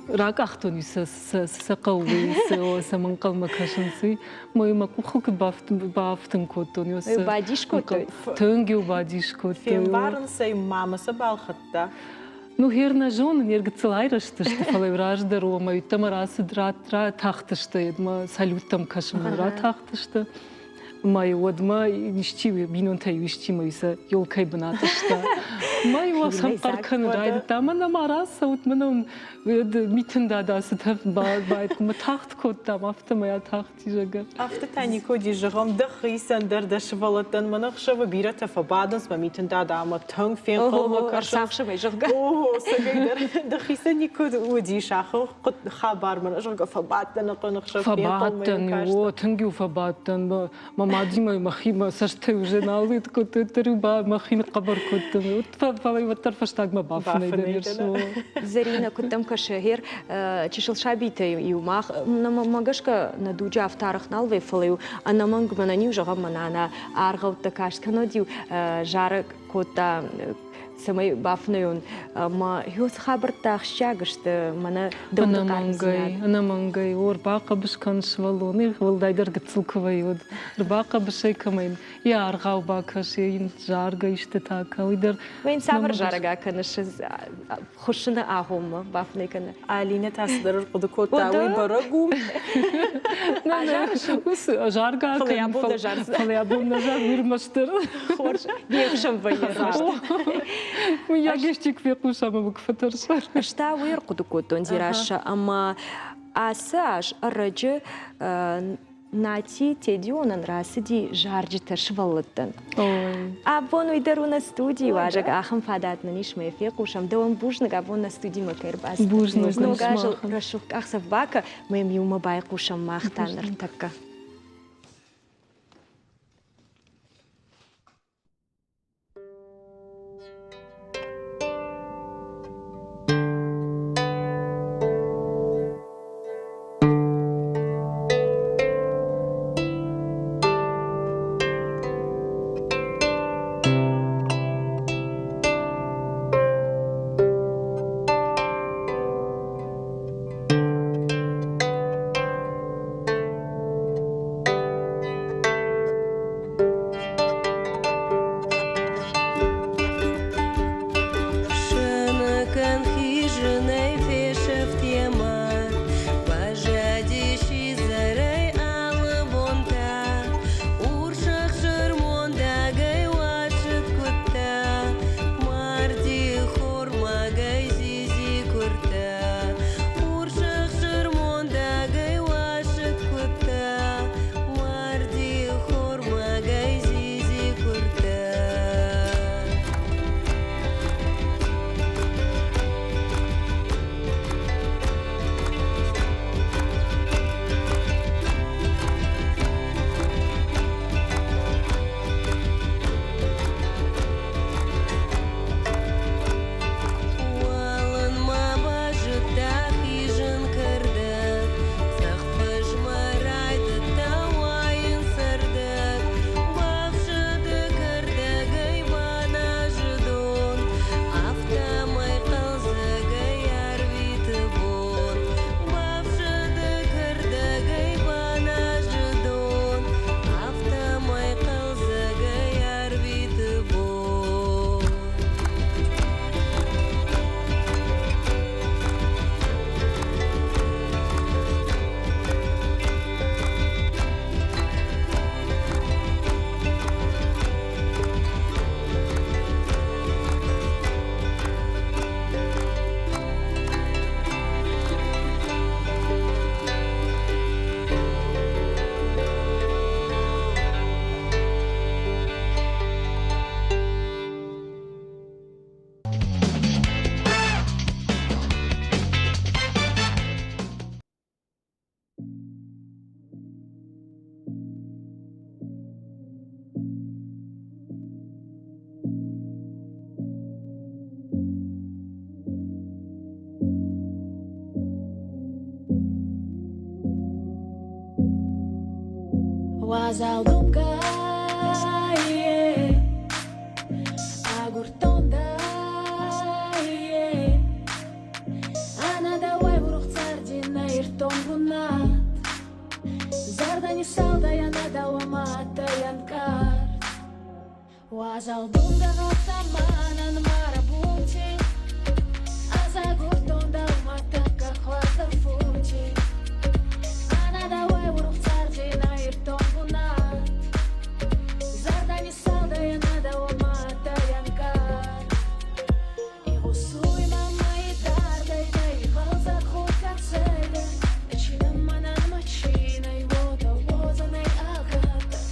ракъахтон сӕ сӕ хъӕуы цӕмӕ ӕнхъӕлмӕ кӕсынц, уый. Мӕ мӕ къухыл куыд бафтын кодтон. Бадис кодтой? Тынг-иу бадис кодтой. Фембарынц ӕй, мамӕ сӕ балхӕдта. Ну, хер нӕ зонын, йе гыццыл айрӕзтысты, фӕлӕ раздӕр уымӕ йеддӕмӕ рацыд, ратахтысты, мӕ салюттӕм кӕсынмӕ ратахтысты. Мӕ уӕдмӕ исчи бинонтӕй исчи мӕ сӕ елкӕй бынат сты. Мӕ иу сӕм хъӕр кӕнын райдыдта, мӕнӕ ма рацӕут, мӕнӕ митын дада цытӕ мӕ тагъд кодтам, афтӕмӕй атахти, зӕгъгӕ. Афтӕ та никуы уыди, зӕгъӕм, дӕхицӕн дӕр дӕ сывӕллӕттӕн мӕнӕ ӕхсӕвы бирӕтӕ фӕбадынц мӕ митын дада ӕмӕ тынг фенхъӕлмӕ кӕсынц. Ӕрцахсӕм ӕй, зӕгъгӕ. О, цӕгӕйдӕр дӕхицӕн никуы уыдис ахӕм хабар мӕнӕ, зӕгъгӕ, фӕбадтӕн ӕнӕхъӕн ӕхсӕв Фӕбадтӕн, о, тынг-иу фӕбадтӕн. Мӕ мадимӕ мӕхи мӕ цӕстӕй уже нал уыд кодтой, дӕр-иу мӕхи ныхъхъӕбӕр кодтон. Фӕлӕ уӕддӕр фӕстагмӕ бафынӕй дӕн. Зӕринӕ, куыд дӕм кӕсы, гъер чысыл сабитӕй-иу мах, мӕ гӕсгӕ, нӕ дуджы афтӕ арӕх нал вӕййы, фӕлӕ-иу ӕнӕмӕнг мӕнӕн-иу зӕгъӕм, мӕ нана аргъӕуттӕ каст, кӕнӕд-иу зарӕг кодта цӕмӕй бафынӕйон ӕмӕ уыцы хабӕрттӕ ахсджиаг сты мӕнӕ дӕуды Ӕнӕмӕнгӕй, ӕнӕмӕнгӕй, о, ӕрбахъӕбыс кӕн сывӕллоны, уӕлдайдӕр гыццыл куы вӕййы, уӕд ӕрбахъӕбыс ӕй кӕмӕн, йӕ аргъау бакӕс, йӕ йын заргӕ истытӕ кӕ, уый дӕр. Уый цавӕр зарӕг акӕныс хуыссыны агъоммӕ бафынӕй кӕны? Алинӕ та цыдӕр ӕрхъуыды кодта, уый бӕрӕг у. Заргӕ фӕлӕ абон нӕ зар, уый ӕрмӕстдӕр. Хорз, не хсӕн вӕййы ӕрмӕст. Мыййаг исчи куы фехъуса ӕмӕ куы фӕтӕрса. Ӕз та уый ӕрхъуыды кодтон, Дзерассӕ, ӕмӕ ацы аз ӕрӕджы Нати Тедионӕн рацыди зарджытӕ сывӕллӕттӕн. Абон уый дӕр у нӕ студийы уазӕг. Ахӕм фадат нын ис, мӕ фехъусӕм. Дӕуӕн бузныг, абон нӕ студимӕ кӕй ӕрбацыдтӕ. Бузныг. Ног азыл рӕсугъд къахдзӕф бакӕ, мӕ йӕм иумӕ байхъусӕм мах та ныртӕккӕ. Уазал дымгӕ агуырдтон дӕ Ӕнӕ дӕуӕй урух царди нӕ ирдтон бунат. Зӕрдӕ ниссалдӕй ӕнӕ дӕу ӕма адтӕй ӕнкъард. Уазал думгӕ гъавта мӕнӕн мӕ рӕбунти, Ӕз агурдтон дӕу мӕ тӕккӕ хуӕздӕр фунти. Ӕнӕ дӕуӕй урух царди нӕ ирдтон бунат. Зӕрдӕ ниссалдӕй ӕнӕ дӕу ӕма адтӕй ӕнкъард. Игъусуй мӕмӕ идардӕй дӕ игъӕлдзӕг худт кӕцӕйдӕр. Чи мӕнӕн мӕ чинӕй уотӕ уодзӕнӕй алкӕддӕр.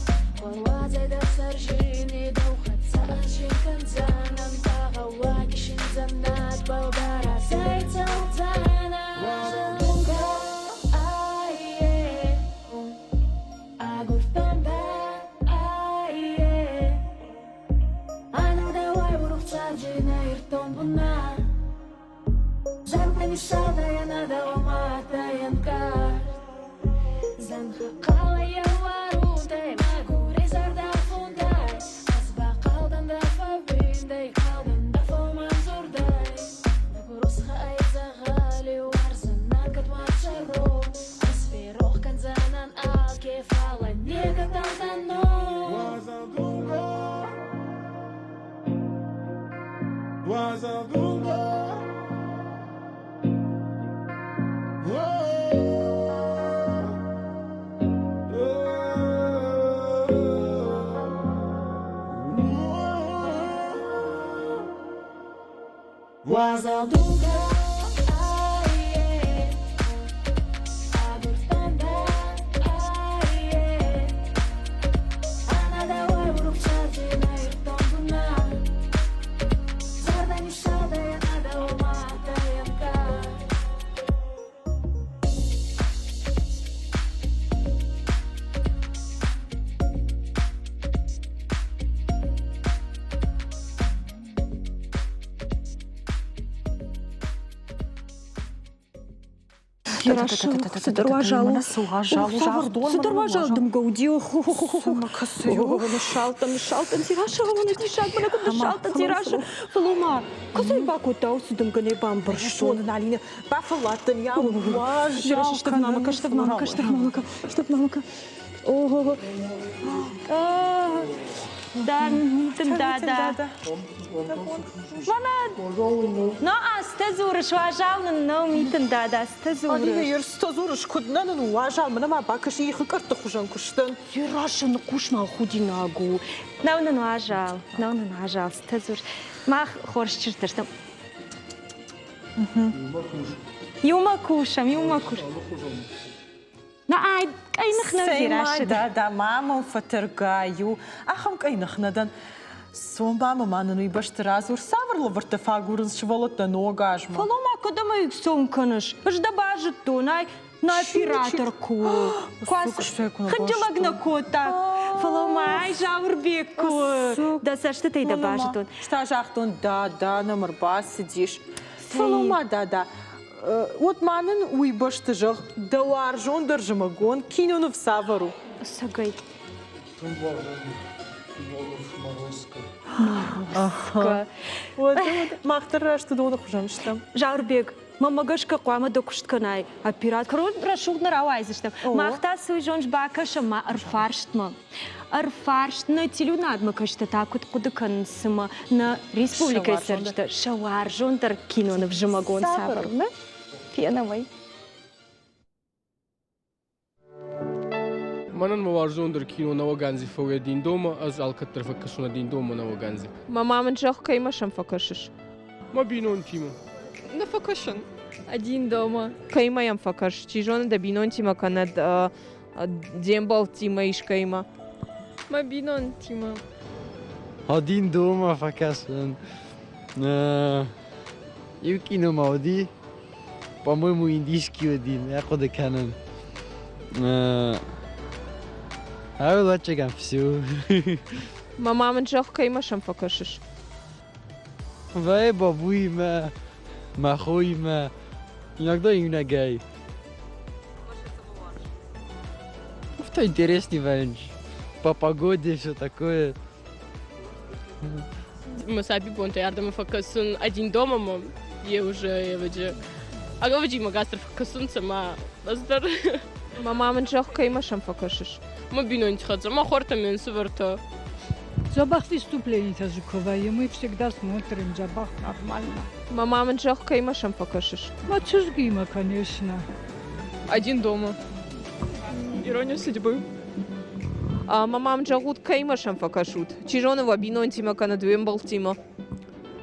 Уадзӕ дӕ сӕржини дӕу хӕццӕ ӕз зин кӕндзӕнӕн, багъӕуаги шиндзӕн надбӕл дӕ разӕй цӕудзӕнӕн. Думгӕ, айе, агурдтон дӕ, айе. Ӕнӕдӕуӕй урух царди нӕ ирдтон бунат. Зӕнхӕ ниссалдӕй ӕнӕдӕу ӕма адтӕй ӕнкъард. Зӕнхӕ хъалӕй ӕруарунтӕй, мӕгури зӕрдӕ фунтӕй. Ӕз ба хъал дӕн дӕ фӕууиндӕй, хъал дӕн дӕ фӕлмӕн дзурдӕй. Дӕ гурусхӕ ӕй дзӕгъӕли уарзӕнӕн, кӕд ма цӕрон. Ӕз ферох кӕндзӕнӕн алке, фалӕ некӕд дӕн ном. Уазал думгӕ, айе, агурдтон дӕ, айе. Ӕнӕдӕуӕй урух царди нӕ ирдтон бунат. Зӕрдӕ ниссалдӕй ӕнӕдӕу ма адтӕй ӕнкъард. Цыдӕр уазал у. Цыдӕр уазал дымгӕ уыди. Ныссалтӕн, ныссалтӕн, Тираша, мӕнӕ диссаг, мӕнӕ куыд ныссалтӕн, Тираша. Фӕлӕ ма, кӕцӕй бакодта уыцы дымгӕ нӕ бамбӕрстон. Алина, бафӕлладтӕн, я уазал. Штык мамака, штык мамака, штык мамака, штык мамака. Ого. Да, да, да. Мама, но азтӕ дзурыс, уазал нын нӕу митын, дада, азтӕ дзурыс. Алина, ерстӕ дзурыс, куыд нӕ нын уазал, мӕнӕ ма бакӕс, ихы къӕртты хуызӕн куы сдӕн. Ерашы ныхъхъус ма худинаг у. Нӕу нын уазал, нӕу нын уазал, цытӕ дзурыс. Мах хорз чызджытӕ стӕм. Иумӕ кусӕм, иумӕ кусӕм. На ай къӕйных нӕ Цӕй-ма, дада, ма мӕм фӕтӕргай у. Ахӕм къӕйных нӕ дӕн. Цом ма ма нын уый бӕсты радзур, цавӕр лӕвӕрттӕ фӕагурынц сывӕллӕттӕ ног азмӕ? Фӕлӕ ма кӕдӕм ӕй цом кӕныс? Ӕз дӕ базыдтон, ай нӕ оператор куы. Хынджылӕг нӕ кодта. Фӕлӕ ма ай Зауырбег куы. Дӕ цӕстытӕй дӕ базыдтон. Ӕз та загътон, дада нӕм ӕрбацыдис. Фӕлӕ ма, дада, Уӕд ма нын уый бӕсты зӕгъ, дӕ уарзондӕр зымӕгон киноныв цавӕр у? Цӕгӕй. Морозко. Морозко. Мах дӕр раст уыдоны хуызӕн стӕм. Зауырбег, мӕнмӕ гӕсгӕ хъуамӕ дӕ куыст кӕнай. Оператор рӕсугъд нӕ рауайдзыстӕм. Мах та цы зоныс, бакӕсӕм ма ӕрфарстмӕ. Ӕрфарст нӕ телеуынадмӕ кӕсджытӕ та куыд хъуыды кӕнынц, цымӕ нӕ республикӕйы цӕрджытӕ сӕ уарзондӕр киноныв зымӕгон цавӕр у? Фенӕм ӕй. Мӕнӕн мӕ уарзондӕр кино Нӕуӕг анзи фӕууй Диндома, ӕз алкӕддӕр фӕккӕсун Диндома Нӕуӕг анзи. Мама мын зӕгъ, кӕимӕ сӕм фӕкӕсыс? Мӕ бинонтимӕ. Нӕ фӕкӕсын. Один дома. Кӕимӕ йӕм фӕкӕс? Чи зоны, дӕ бинонтимӕ кӕнӕ де мбӕлттимӕ искӕимӕ? Мӕ бинонтимӕ. Один дома фӕкӕсын. Иу кино уыди, по-моему, индийский уыди, нӕ хъуыды кӕнын. Ӕвӕццӕгӕн все. Мама мын зӕгъ, кӕимӕ сӕм фӕкӕсыс? Вӕй бабуимӕ, мӕ хоимӕ, иногда иунӕгӕй. Афтӕ интереснее вӕййынц. По погоде все такое. Мӕ сабибонтӕй ардӕмӕ фӕкӕсын один дома мӕм е уже ӕвӕджи ӕвӕджи мӕ гастр фӕкӕсунцӕ ма ӕз дӕр. Мӕ ма мын зӕгъ, кӕимӕ сӕм фӕкӕсыс? Мӕ бинонти хӕццӕ, мӕ хуӕртӕ ме нсувӕртӕ. Дзӕбӕх выступлениетӕ дзы куы вӕййы, мы всегда смотрим дзӕбӕх нормально. Мӕ ма мын зӕгъ, кӕимӕ сӕм фӕкӕсыс? Мӕ чызгимӕ, конечно. Один дома. Ирония судьбы. Мӕ мам зӕгъут, кӕимӕ сӕм фӕкӕсут? Чи зоны, уӕ бинонтимӕ кӕнӕ уе мбӕлттимӕ?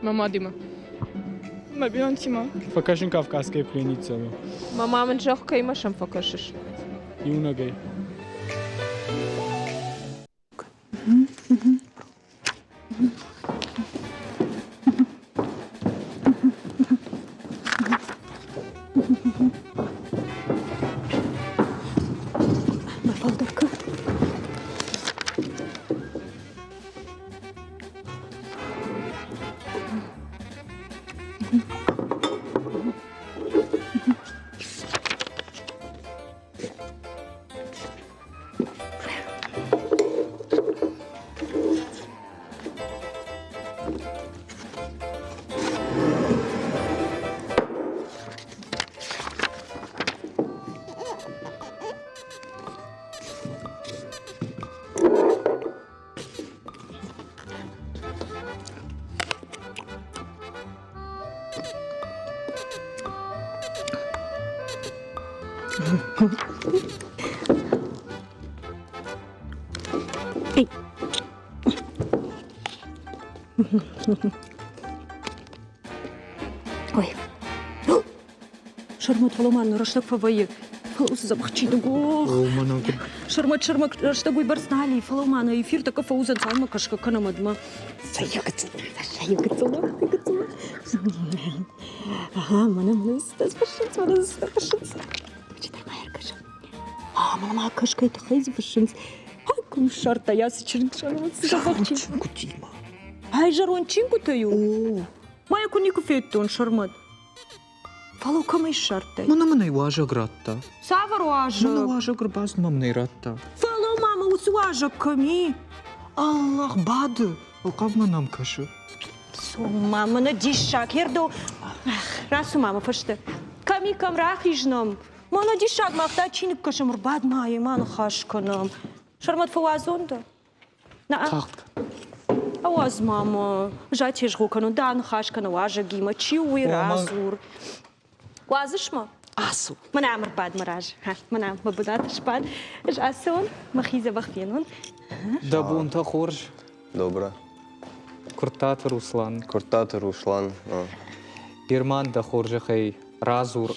Мӕ мадимӕ. Мӕ бинонтимӕ. Фӕкӕсын Кавказская пленница. Мӕ ма мын зӕгъ, кӕимӕ сӕм фӕкӕсыс? Иунӕгӕй. Мафалдовка. Эй. Ой. Сӕрмӕт, фӕлӕ ма рӕстӕг фӕвӕййы. Фӕлӕ уыцы дзӕбӕх чиныг ох. Сӕрмӕт, сӕрмӕт, рӕстӕг уыйбӕрц нал и, фӕлӕ ма нӕ эфир тӕккӕ фӕуыдзӕн, цалынмӕ кӕсгӕ кӕнӕм уӕдмӕ. Ага, мӕнӕ мӕнӕ фыссынц, мӕнӕ фыссынц. Читар ма ӕркӕсӕм. А, мӕнӕ ма кӕсгӕ тыххӕй дзы фыссынц. Ай, куы ссардта ацы чызг, дзӕбӕх чингуытимӕ. Ай, зӕронд чингуытӕй у? Ма йӕ куы никуы федтон, Сӕрмӕт. Фӕлӕ кӕмӕй ссардтай? Мӕнӕ мын ӕй уазӕг радта. Цавӕр уазӕг? Мӕнӕ уазӕг ӕрбацыд мӕ мын ӕй радта. Фӕлӕ мама уыцы уазӕг кӕм и? Аллах, бады! Ӕлхъӕвмӕ нӕм кӕсы. Цом, мама, нӕ диссаг, ердо. Рацу, мама, фӕстӕ. Кӕм и, кӕм рахиз нӕм? Мӕнӕ диссаг, мах та чиныг кӕсӕм, ӕрбад ма йемӕ ныхас кӕнӕм. Сӕрмӕт фӕуадзон дӕ? Тагъд кӕн. Ауадз ма мӕ. Ӕз атезгъо кӕнон, дӕ ныхас кӕны уазӕгимӕ, чи у, уый радзур. Уадзыс мӕ? Ацу. Мӕнӕ ам ӕрбад мӕ разы. Мӕнӕ мӕ бынаты сбад. Ӕз ацӕуон, мӕхи дзӕбӕх фенон. Дӕ бонтӕ хорз. Добро. Куырттаты Руслан. Куырттаты Руслан. Герман, дӕ хорзӕхӕй радзур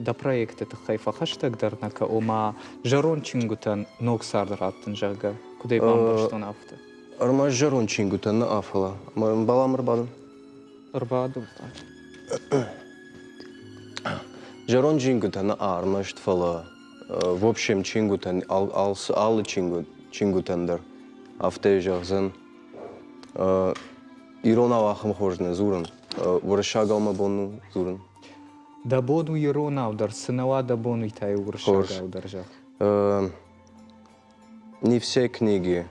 дӕ проекты тыххӕй фӕхӕстӕгдӕр нӕ кӕ, ома зӕронд чингуытӕн ног цард раттын, зӕгъгӕ, куыд ӕй бамбӕрстон, афтӕ. Ӕрмӕст зӕронд чингуытӕн нӕ, фӕлӕ ӕмбӕлӕм ӕрбадын. Ӕрбадын. Зӕронд чингуытӕ нӕ ӕрмӕст, фӕлӕ в общем чингуытӕн алы чингуытӕн дӕр афтӕ зӕгъдзӕн. Иронау ахӕм хорз нӕ дзурын. Уырыссагау мӕ бон у дзурын. Дӕ бон у иронау дӕр, цы нӕ уа дӕ бон, уый та уырыссагау дӕр зӕгъ. Не все книги,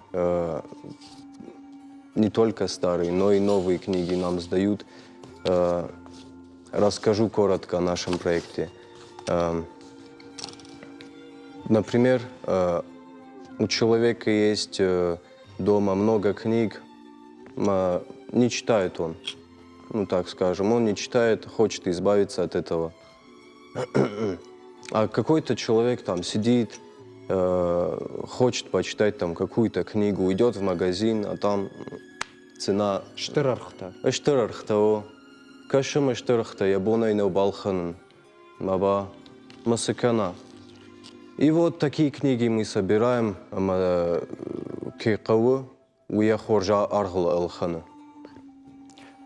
не только старые, но и новые книги нам сдают. Расскажу коротко о нашем проекте. Например, у человека есть дома много книг, не читает он, ну так скажем, он не читает, хочет избавиться от этого. А какой-то человек там сидит, хочет почитать там какую-то книгу, идет в магазин, а там цена... Стыр ӕргътӕ. Стыр ӕргътӕ, о. Кӕсы мӕ стыр ӕргътӕ, йӕ бонӕй нӕу балхӕнын. Баба, ма цы кӕна? И вот такие книги мы собираем, ӕмӕ кӕй хъӕуы, уый йӕ хорз аргъыл ӕлхӕны.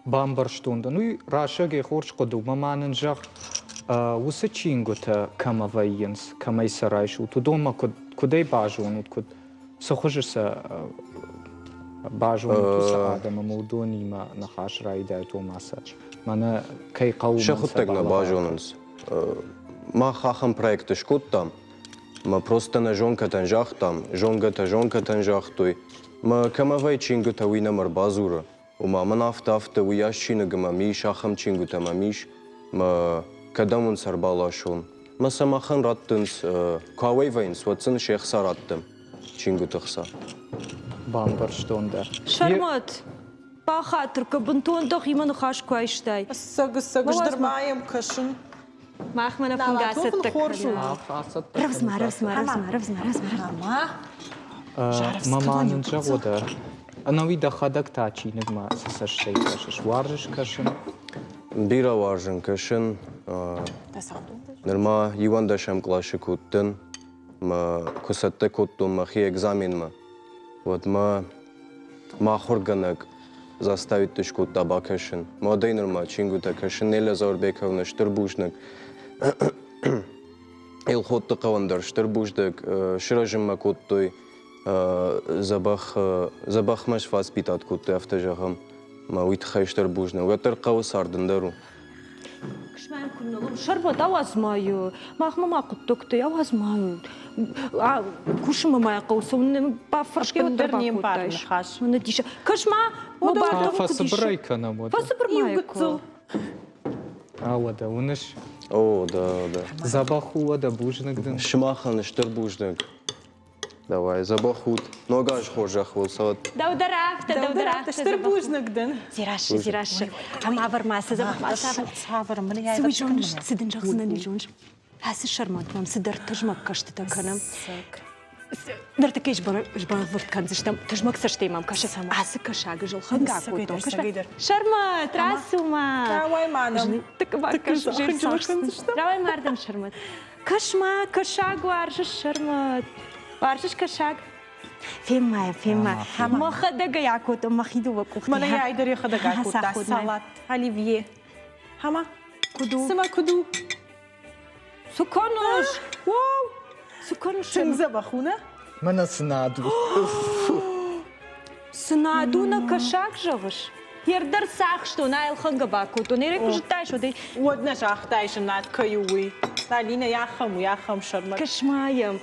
Бамбӕрстон дын, уый расӕгӕй хорз хъуыды у, мӕ ма нын зӕгъ, уыцы чингуытӕ кӕмӕ вӕййынц, кӕмӕй сӕ райсут, уыдонмӕ куыд, куыдӕй базонут, куыд, цы хуызы сӕ базонут уыцы адӕм ӕмӕ уыдонимӕ ныхас райдайут, ома сӕ мӕнӕ кӕй хъӕуы Сӕхуыдтӕг нӕ базонынц. Мах ахӕм проекты скодтам. Мӕ просто нӕ зонгӕтӕн загътам, зонгӕтӕ зонгӕтӕн загътой. Мӕ кӕмӕ вӕййы чингуытӕ, уый нӕм ӕрбадзуры. Ома мӕн афтӕ-афтӕ уыйас чиныг мӕм ис, ахӕм чингуытӕ мӕм ис, мӕ кӕдӕм уын сӕ ӕрбаласон? Мӕ сӕ махӕн раттынц, куы ауӕй вӕййынц, уӕд сын се хца раттӕм, чингуыты хца. Бамбӕрстон дӕ. Сӕрмӕт, бахатыр кӕ, бынтон дӕхимӕ ныхас куы айстай. Ӕцӕг, ӕцӕг, ӕз дӕр ма йӕм кӕсын. Махмӕ нӕ фынг ацӕттӕ хорз у. Рӕвдз-ма, рӕвдз-ма, рӕвдз-ма, рӕвдз-ма, рӕвдз-ма. Мама нын зӕгъ ӕнӕуи дӕхӕдӕг та чиныгмӕ цы цӕстӕй кӕсыс? Уарзыс кӕсын? Бирӕ уарзын кӕсын. Нырма иуӕндӕсӕм къласы куы уыдтӕн, мӕ куы цӕттӕ кодтон мӕхи экзаменмӕ, уӕд мӕ мӕ ахуыргӕнӕг заставить скодта бакӕсын. Уӕдӕй нырмӕ чингуытӕ кӕсын Неля Заурбековна стыр бузныг. Елхотты хъӕуӕн дӕр стыр бузныг. Сырӕзынмӕ кодтой дзӕбӕх, дзӕбӕхмӕ сфӕцпитат кодтой, афтӕ зӕгъӕм. Мӕ уый тыххӕй стыр бузныг. Уӕддӕр хъӕуы цард ӕндӕр у. Кысмӕн куыннӕ сӕрвӕт ауадз ма махмӕ ма хъуыддӕгтӕ ауадз ма кусынмӕ ма хъӕуы цӕуын бафӕрсгӕ уӕддӕр не мбары ныхас. Кӕс ма, Фӕцыбырӕй кӕнӕм уӕдӕ. Фӕцыбыр ма гыццыл. А уӕдӕ уыныс? О, да, да. Дзӕбӕх у уӕдӕ, бузныг дын. Сымахӕн стыр бузныг. Давай, дзӕбӕх ут. Ног аз хорзӕх уыл цӕуӕд. Дӕу дӕр афтӕ, дӕу дӕр афтӕ. Стыр бузныг дын. Зираши, Зираши. Ӕмӕ авӕр ма цы дзӕбӕх ма цавӕр. Цавӕр мын Цы уый зоныс, цы дын зӕгъдзынӕн, уый зоныс. Ацы сӕрмӕт мӕм цыдӕр тызмӕг кӕстытӕ кӕнӕм. Ныртӕккӕ сбӕлвырд кӕндзыстӕм, тызмӕг цӕстӕй мӕм кӕсы. Ацы кӕсагы зылхӕнгӕ кодтон. Сӕрмӕт, рацу-ма. Рауай ма нӕм. Рауай ма ардӕм, Сӕрмӕт. Кӕс-ма, кӕсаг уарзыс, Сӕрмӕт? Уарзыс кӕсаг? Фен-ма йӕ, фен-ма. Мӕхӕдӕг ӕй акодтон мӕхи дыууӕ къухтӕй. Мӕнӕ йӕ айдӕр йӕхӕдӕг акодта. Салат, оливье. Хама? Куыд у? Цымӕ куыд у? Цы кӕныс? Уау! Цы кӕныс? Тынг дзӕбӕх у, нӕ? Мӕнӕ цы над у. Цы над у нӕ кӕсаг, зӕгъыс? Йе рдӕр цахстон, ӕлхӕнгӕ бакодтон. Ерӕй куы зыдтаис, уӕд ӕй... Уӕд нӕ загътаис, над кӕй у, уый. Алинӕ, ахӕм у, ахӕм сӕрмӕ. Кӕс-ма йӕм.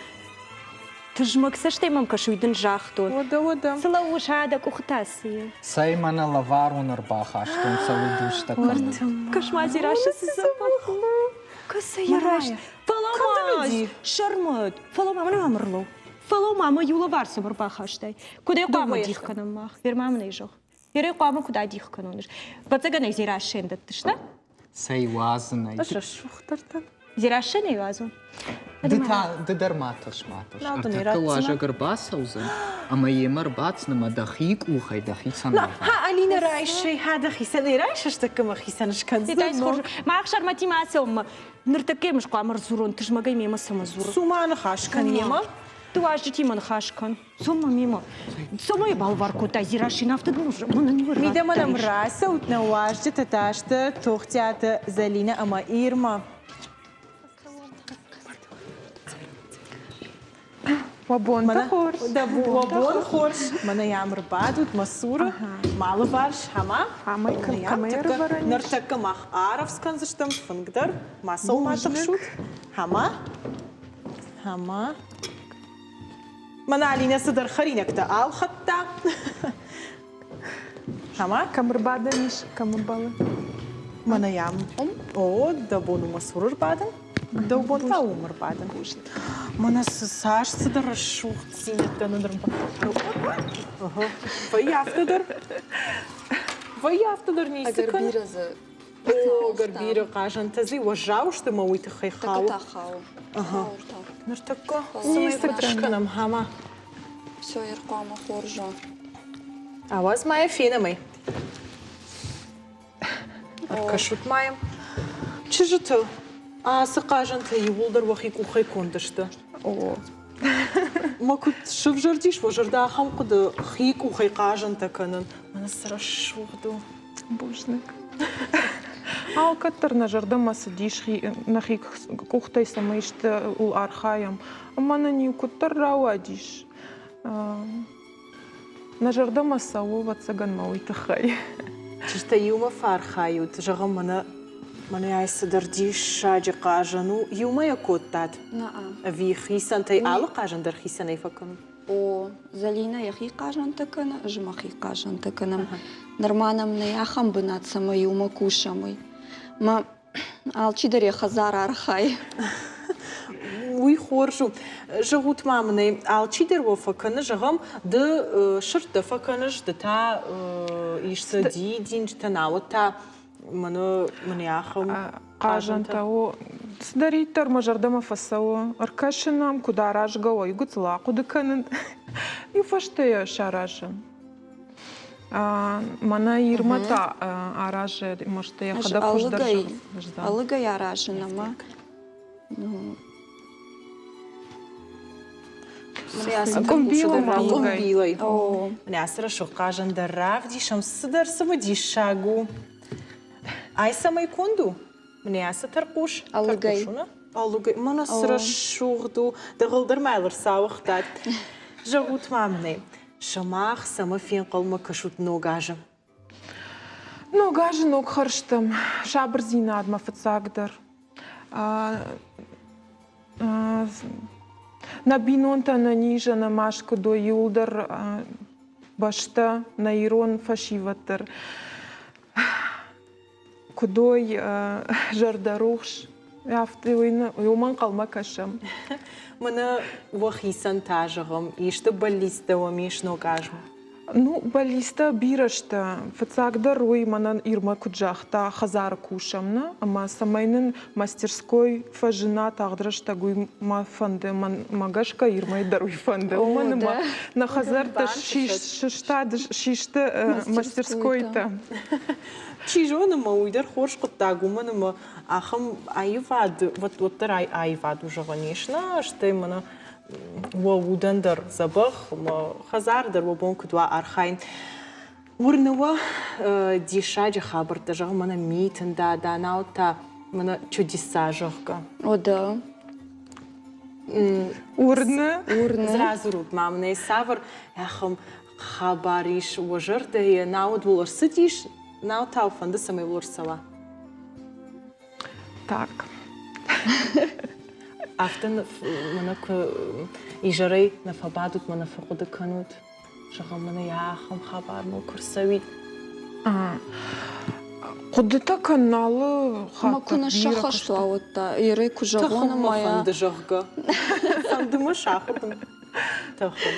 Тызмӕг цӕстӕй мӕм кӕсы, уый дын загътон. Уӕдӕ, уӕдӕ. Цы лӕууыс, а, дӕ къухы та цы и? Цӕй, мӕнӕ лӕварон ӕрбахастон, цӕуыл дустӕ кӕнын. Кӕс-ма, Дзерассӕ, цы дзӕбӕх у. Кӕсы йӕ раст. Фӕлӕ ма, Сӕрмӕт, фӕлӕ ма мӕнӕ ам ӕрлӕуу. Фӕлӕ ма мӕ иу лӕвар цӕмӕ ӕрбахастай? Куыд ӕй хъуамӕ дих кӕнӕм мах? Верма мын ӕй зӕгъ. Верӕй хъуамӕ куыд адих кӕнон ӕз? Ӕвӕццӕгӕн ӕй Зерассӕйӕн дӕттыс, нӕ? Цӕй уадзын ӕй. Ӕз рӕсугъддӕр дӕн. Зерассӕн ӕй уадзон. Ды та ды дӕр ма тӕрс, ма тӕрс. Ӕртӕккӕ уазӕг ӕрбацӕудзӕн ӕмӕ йемӕ ӕрбацӕн ӕмӕ дӕхи къухӕй дӕхицӕн Ха, Алинӕ райсай, ха, дӕхицӕн ӕй райсыс, тӕккӕ мӕхицӕн скӕндзӕн. Мах Сӕрмӕтимӕ ацӕуӕм Ныртӕккӕ йӕм хъуамӕ рдзурон, тызмӕгӕй мемӕ цӕмӕ дзуры. Цума ныхас кӕн йемӕ. Ды уазджытимӕ ныхас кӕн. Цома мемӕ. Цома йӕ балвар кодтай, Зирашин, афтӕ дын Мидӕмӕ нӕм рацӕут, нӕ уазджытӕ та сты Тохтиаты Зӕлинӕ ӕмӕ Ирма. Уӕ бонтӕ хорз. Уӕ бон хорз. Мӕнӕ йӕм ӕрбадут мӕ цуры, мӕ алыварс, ӕмӕ ныртӕккӕ мах арӕвдз кӕндзыстӕм фынг дӕр. Ма цӕуыл ма тыхсут. Ӕмӕ, ӕмӕ мӕнӕ Алинӕ цыдӕр хӕринӕгтӕ алхӕдта. Ӕмӕ кӕм ӕрбадӕн ис, кӕм ӕмбӕлы? Мӕнӕ йӕм, о, дӕ бон у мӕ цуры ӕрбадын. Дӕу бон та уым ӕрбадын. Мӕнӕ цы цас цыдӕр рӕсугъддзинӕдтӕ нын Вӕййы афтӕ дӕр. Вӕййы афтӕ дӕр ницы Ӕгӕр кӕны. бирӕ дзы О, ӕгӕр бирӕ хъазӕнтӕ дзы уӕззау сты мӕ уый тыххӕй хауы. Тӕккӕ та хауы. Ага. Ныртӕккӕ цӕмӕй куыд скӕнӕм, хама? Все, ӕрхъуамӕ хорз уа. Ауадз ма йӕ фенӕм ӕй. Ӕркӕсут ма йӕм. Чызджыты ацы хъазӕнтӕ иууылдӕр уӕхи къухӕй конд сты. О. Мӕ куыд сывзӕрдис уӕ зӕрдӕ ахӕм хъуыды хи къухӕй хъазӕнтӕ кӕнын? Мӕнӕ цы рӕсугъд у. Бузныг. Алкӕддӕр нӕ зӕрдӕмӕ цыдис нӕхи къухтӕй цӕмӕй исты архайӕм. Ӕмӕ нын-иу куыддӕр рауадис. Нӕ зӕрдӕмӕ цӕуы, ӕвӕццӕгӕн ма уый тыххӕй. Чызджытӕ иумӕ фӕархайут, зӕгъӕм, мӕнӕ. Мӕнӕ ай цыдӕр диссаджы хъазӕн у. Иумӕ йӕ кодтат? Ӕви хицӕнтӕй алы хъазӕн дӕр хицӕнӕй фӕкӕнут? О, Зӕлинӕ йӕхи хъазӕнтӕ кӕны, ӕз мӕхи хъазӕнтӕ кӕнӕм. Нырма нӕм нӕй ахӕм бынат, цӕмӕй иумӕ кусӕм, уый. Мӕ алчидӕр йӕ хӕдзар архайы. Уый хорз у. Зӕгъут ма мын ӕй, алчидӕр уӕ фӕкӕны, зӕгъӕм, ды сырдтӕ фӕкӕныс, ды та исты дидинджытӕ, науӕд та мӕнӕ мын ахӕм хъазӕнтӕ у. Цыдӕриддӕр мӕ зӕрдӕмӕ фӕцӕуы, ӕркӕсын ӕм, куыд аразгӕ у, гыццыл ахъуыды кӕнын, иу фӕстӕ йӕ саразын. Мӕнӕ Ирмӕ та аразы, мӕсты йӕхӕдӕг хуыздӕр зӕгъдзӕн. Ӕлыгӕй аразын ӕмӕ Къуымбилӕй. Мӕнӕ ацы рӕсугъд хъазӕн дӕр равдисӕм, цыдӕр цымыдисаг у. Ай цӕмӕй конд у? Мӕнӕ ацы тӕрхъус. Ӕлыгӕй. Ӕлыгӕй. Мӕнӕ цы рӕсугъд у. Дӕгъӕл дӕр ма йыл ӕрцауыгътат. Зӕгъут ма мын ӕй, сымах цӕмӕ фенхъӕлмӕ кӕсут ног азы? Ног азы ног хӕрзтӕм, сабырдзинадмӕ фыццагдӕр. Нӕ бинонтӕ нӕ низ ӕнӕ маст куыд уой, иуылдӕр бӕстӕ, нӕ ирон фӕсивӕд дӕр куыд уой зӕрдӕрухс, афтӕ уымӕ ӕнхъӕлмӕ кӕсӕм. Мӕнӕ уӕхицӕн та, зӕгъӕм, исты бӕллицтӕ уӕм ис ног азмӕ? Ну, бӕллицтӕ бирӕ сты. Фыццагдӕр уый мӕнӕн Ирмӕ куыд загъта, хӕдзары кусӕм, нӕ? Ӕмӕ цӕмӕй нын мастерской фӕзына тагъд рӕстӕг, уый мӕ фӕнды. Мӕ гӕсгӕ Ирмӕйы дӕр уый фӕнды. Уымӕн ӕмӕ нӕ хӕдзӕрттӕ сыстад систы мастерскойтӕ. Чи зоны, мӕ уый дӕр хорз хъуыддаг, уымӕн ӕмӕ ахӕм аивад, уӕддӕр аивад у зӕгъӕн ис, нӕ? Стӕй мӕнӕ уӕ удӕн дӕр дзӕбӕх, мӕ хӕдзар дӕр уӕ бон куыд уа архайын. Уырны уӕ диссаджы хабӕрттӕ, зӕгъ, мӕнӕ митын дада, науӕд та мӕнӕ чудеса, зӕгъгӕ. О, да. Уырны. Уырны. Радзурут ма мын ӕй, цавӕр ахӕм хабар ис уӕ зӕрдӕйы, науӕд уыл ӕрцыдис, науӕд та фӕнды, цӕмӕй уыл ӕрцӕуа? Так. Афтӕ мӕнӕ куы изӕрӕй нӕ фӕбадут, мӕнӕ фӕхъуыды кӕнут, зӕгъӕм, мӕнӕ йӕ ахӕм хабар мыл куы рцӕуид. Хъуыдытӕ кӕнын алы хатт Мӕ куы нӕ сӕххӕст уа, уӕд та Ирӕ куы зӕгъон Тӕхын мӕ ӕмӕ фӕнды, зӕгъгӕ. Фӕнды мӕ сахуыр дын тӕхын.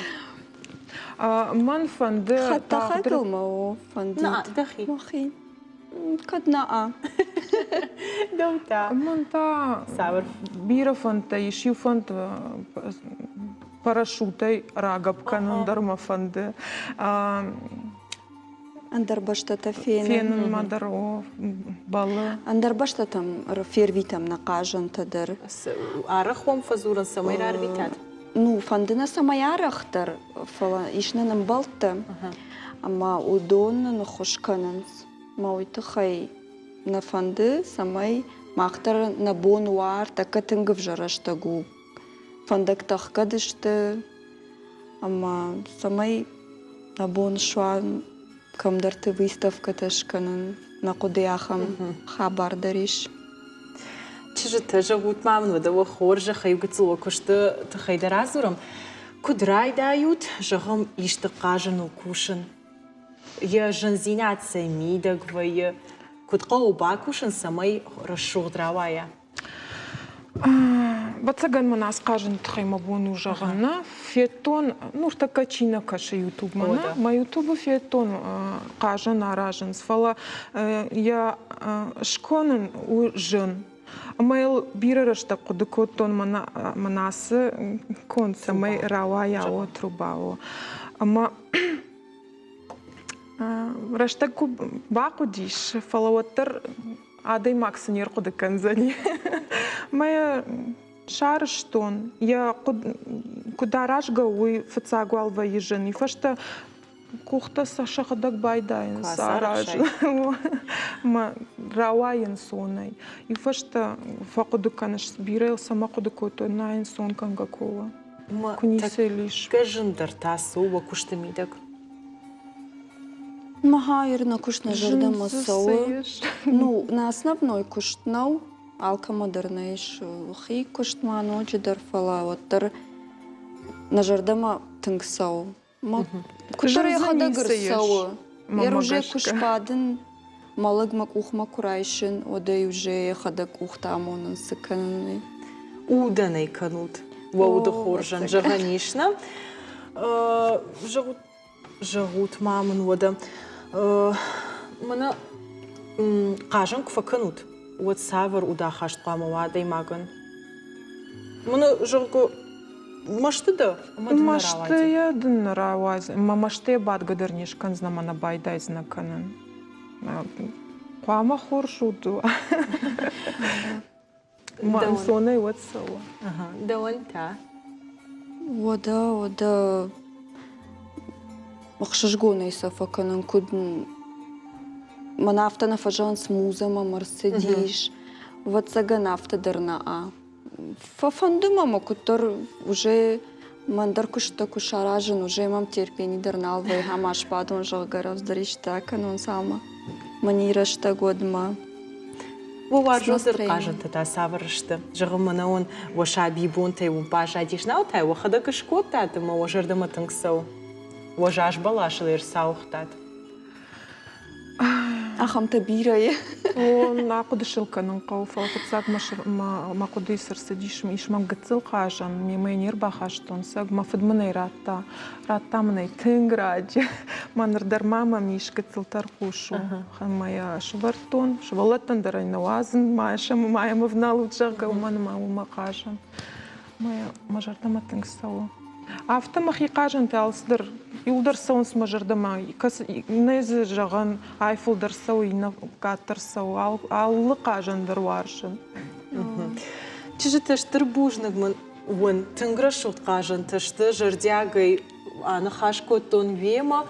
Мӕн фӕнды Хӕдтӕхӕгыл мӕ о фӕндид. Нӕ, дӕхи. Мӕхи. Кӕд нӕ Дӕу та? Мӕн та Цавӕр? бирӕ фӕндтӕ ис. Иу фӕнд парашютӕй рагӕпп кӕнын дӕр мӕ фӕнды. Ӕндӕр бӕстӕтӕ фенын. Фенынмӕ дӕр о, бӕллы. Ӕндӕр бӕстӕтӕм фервитӕм нӕ хъазӕнтӕ дӕр. Арӕх уӕм фӕдзурынц, цӕмӕй рарвитат? Ну, фӕнды нӕ цӕмӕй арӕхдӕр, фӕлӕ ис нын ӕмбӕлттӕ, ӕмӕ уыдон нын ӕххуыс кӕнынц. Мӕ уый тыххӕй нӕ фӕнды, цӕмӕй мах дӕр нӕ бон уа, ӕртӕккӕ тынг ӕвзӕр рӕстӕг у. Фӕндӕгтӕ ӕхгӕд сты, ӕмӕ цӕмӕй нӕ бон суа кӕмдӕрты выставкӕтӕ скӕнын, нӕ хъуыды ахӕм хабар дӕр ис. Чызджытӕ, зӕгъут ма мын уӕдӕ уӕ хорзӕхӕй гыццыл уӕ куысты тыххӕй дӕр адзурӕм. Куыд райдайут, зӕгъӕм, исты хъазыныл кусын? Йӕ зындзинад цӕй мидӕг вӕййы? Куыд хъӕуы бакусын, цӕмӕй рӕсугъд рауайа? Ӕвӕццӕгӕн мын ацы хъазыны тыххӕй мӕ бон у зӕгъын, нӕ федтон, ныртӕккӕ чи нӕ кӕсы Ютубмӕ, нӕ, мӕ Ютубы федтон хъазӕн аразынц, фӕлӕ йӕ скӕнын у зын. Ӕмӕ йыл бирӕ рӕстӕг хъуыды кодтон мӕнӕ ацы конд, цӕмӕй рауайа о труба о. Ӕмӕ рӕстӕг куы бахъуыдис, фӕлӕ уӕддӕр адӕймаг цы не рхъуыды кӕндзӕни. Мӕ сарӕзтон, йӕ куыд аразгӕ у, уый фыццаг уал вӕййы зын. Уый фӕстӕ къухтӕ сӕ сӕхӕдӕг байдайынц аразын. Мӕ рауайы ӕнцонӕй. Уый фӕстӕ фӕхъуыды кӕныс, бирӕ йыл цӕмӕ хъуыды кодтой, нӕ ӕнцон кӕнгӕ куы у. Куы ницы ис. Тӕккӕ зындӕр та цы у уӕ куысты мидӕг? Махайыр нӕ куыст нӕ зӕрдӕмӕ цӕуы. Ну, нӕ основной куыст нӕу, алкӕмӕ дӕр нӕ ис хи куыст ма ноджыдӕр, фӕлӕ уӕддӕр нӕ зӕрдӕмӕ тынг цӕуы. Куыддӕр йӕхӕдӕг ӕрцӕуы. Йӕ уже куы сбадын, мӕ лӕг мӕ къухмӕ куы райсын, уӕд ӕй уже йӕхӕдӕг къухтӕ амонын цы кӕнын. Удӕн ӕй кӕнут, уӕ уды хорзӕн зӕгъӕн ис, нӕ? Зӕгъут, зӕгъут ма мын уӕдӕ, мӕнӕ хъазӕн куы фӕкӕнут, уӕд цавӕр удахаст хъуамӕ уа адӕймагӕн? Мӕнӕ, зӕгъгӕ, мӕсты дӕ? Ӕмӕ дын нӕ Мӕстыйӕ дын нӕ рауадз. Мӕ мӕстыйӕ бадгӕ дӕр не скӕндзынӕ ӕмӕ нӕ байдайдзынӕ кӕнын. Хъуамӕ хорз уд уа. Мӕ ӕнцонӕй уӕд цӕуы. Дӕуӕн та? Уӕдӕ, уӕдӕ ӕхсызгонӕй сӕ фӕкӕнын, куыд мӕн афтӕ нӕ фӕзӕгъынц музӕ мӕм ӕрцыдис. Ӕвӕццӕгӕн, афтӕ дӕр нӕ. Фӕфӕнды мӕ мӕ куыддӕр уже мӕн дӕр куысттӕ куы саразын, уже мӕм терпени дӕр нал вӕййы, ӕмӕ сбадон, зӕгъгӕ, рӕвдздӕр исты акӕнон, цалмӕ мӕн рӕстӕг уӕдмӕ. Уӕ уарзондӕр хъазӕнтӕ та цавӕр сты? Зӕгъын мӕнӕ уын уӕ сабибонтӕй уын баззадис, нал та уӕхӕдӕг скодтат ӕмӕ уӕ зӕрдӕмӕ тынг цӕуы. Уӕ заз бӕласыл ӕрцауыгътат. Ахӕмтӕ бирӕ и. О, ахъуыды сыл кӕнын хъӕуы, фӕлӕ фыццаг мӕ хъуыдыйы цы рцыдис, ис мӕм гыццыл хъазӕн, мемӕ не рбахастон сӕг, мӕ фыд мын ӕй радта. Радта мын ӕй тынг раджы. Мӕ ныр дӕр ма мӕм ис гыццыл тӕрхъус у. Ӕмӕ йӕ сывӕрдтон, сывӕллӕттӕн дӕр ӕй нӕ уадзын, ма сӕм ма йӕм ӕвналут, зӕгъгӕ, уымӕн ӕмӕ уымӕ хъазӕн. Мӕ зӕрдӕмӕ тынг цӕуы. Афтӕ мӕхи хъазӕнтӕ алцыдӕр иуылдӕр цӕуынц мӕ зӕрдӕмӕ. Нӕ дзы зӕгъӕн, ай фылдӕр цӕуы, иннӕ къаддӕр цӕуы. Алы хъазӕн дӕр уарзын. Чызджытӕ, стыр бузныг мын уын. Тынг рӕсугъд хъазӕнтӕ сты, зӕрдиагӕй аныхас кодтон уемӕ.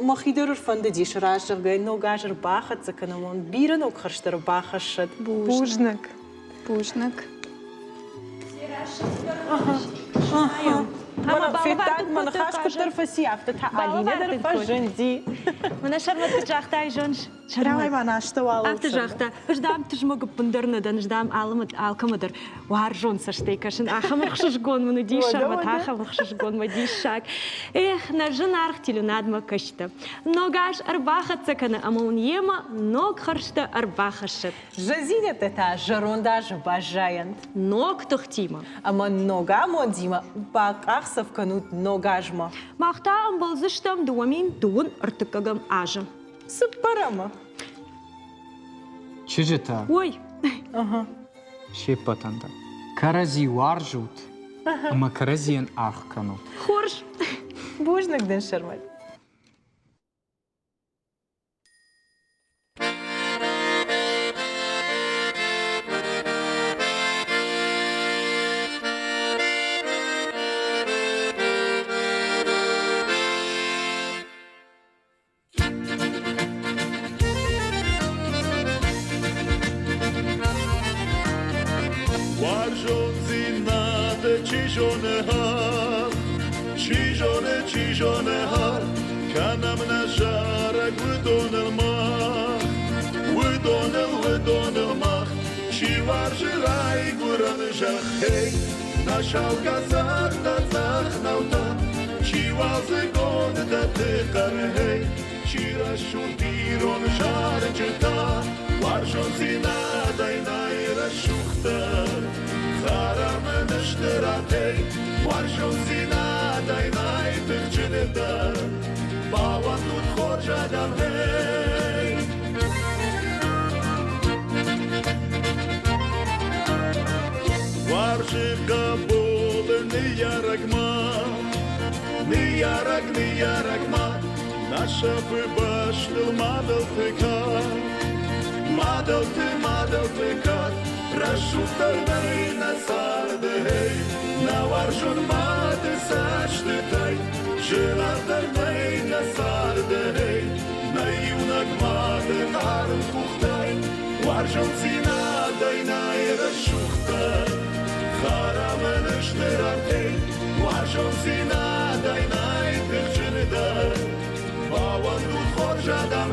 Мӕхи дӕр ӕрфӕндыдис разӕгъгӕ ног аз ӕрбахӕццӕ кӕнӕм, бирӕ ног хӕрзтӕ ӕрбахӕссӕд. Бузныг. Бузныг. Федтат, мӕ ныхас куыддӕр фӕци, афтӕ та Алинӕ дӕр фӕзынди. Мӕнӕ Сӕрмӕт куыд загътай, зоныс? Рауай ма астӕуал. Афтӕ загъта, ӕз дам тызмӕг ӕппындӕр нӕ дӕн, ӕз дам алкӕмӕ дӕр уарзон цӕстӕй кӕсын. Ахӕм ӕхсызгон мын уыди, Сӕрмӕт, ахӕм ӕхсызгон мӕ диссаг. Эх, нӕ зынаргъ телеуынадмӕ кӕсджытӕ. Ног аз ӕрбахӕццӕ кӕны ӕмӕ уын йемӕ ног хӕрзтӕ ӕрбахӕссӕд. Зындзинӕдтӕ та зӕронд азы баззайӕнт. Ног тыхтимӕ. Ӕмӕ ног амондимӕ бакъахдзӕф кӕнут ног азмӕ. Мах та ӕмбӕлдзыстӕм 2000 ӕртыккӕгӕм азы. Цыппӕрӕмы. Чызджытӕ. Ой. Се ппӕтӕн дӕр. Кӕрӕдзи уарзут ӕмӕ кӕрӕдзийӕн аргъ кӕнут. Хорз. Бузныг дын, Сӕрмӕт. Уарзондзинады чи зоны хар, чи зоны, чи зоны хар, кӕнӕм нӕ зарӕг уыдоныл мах, уыдоныл, уыдоныл мах, чи уарзы райгуырӕн зӕххӕй, нӕ саугӕ цъӕх, нӕ цъӕх нӕутӕ, чи уалдзыгон дӕтты хъӕрӕй, чи рӕсугъд ирон зарджытӕ, уарзондзинадӕй нӕй рӕсугъддӕр. Хӕрамы стыратӕй, уарзондзинадӕй нӕй тыхджындӕр. Бауӕндут хорз адӕм, гъей! Уарзы хъӕбулы ныййарӕг мад, ныййарӕг, ныййарӕг мад, нӕ сӕфы бӕстыл мадӕлты кад. Мадӕлты, мадӕлты кад, рӕсугъддӕр нӕй нӕ царды, эй, нӕ уарзон мады цӕстытӕй, зынаргъдӕр нӕй нӕ царды, эй, нӕ иунӕг мады хъарм къухтӕй, уарзондзинадӕй нӕй рӕсугъддӕр. Хӕрамӕн стыр артӕй, уарзондзинадӕй нӕй тыхджындӕр. Бауӕндут хорз адӕм.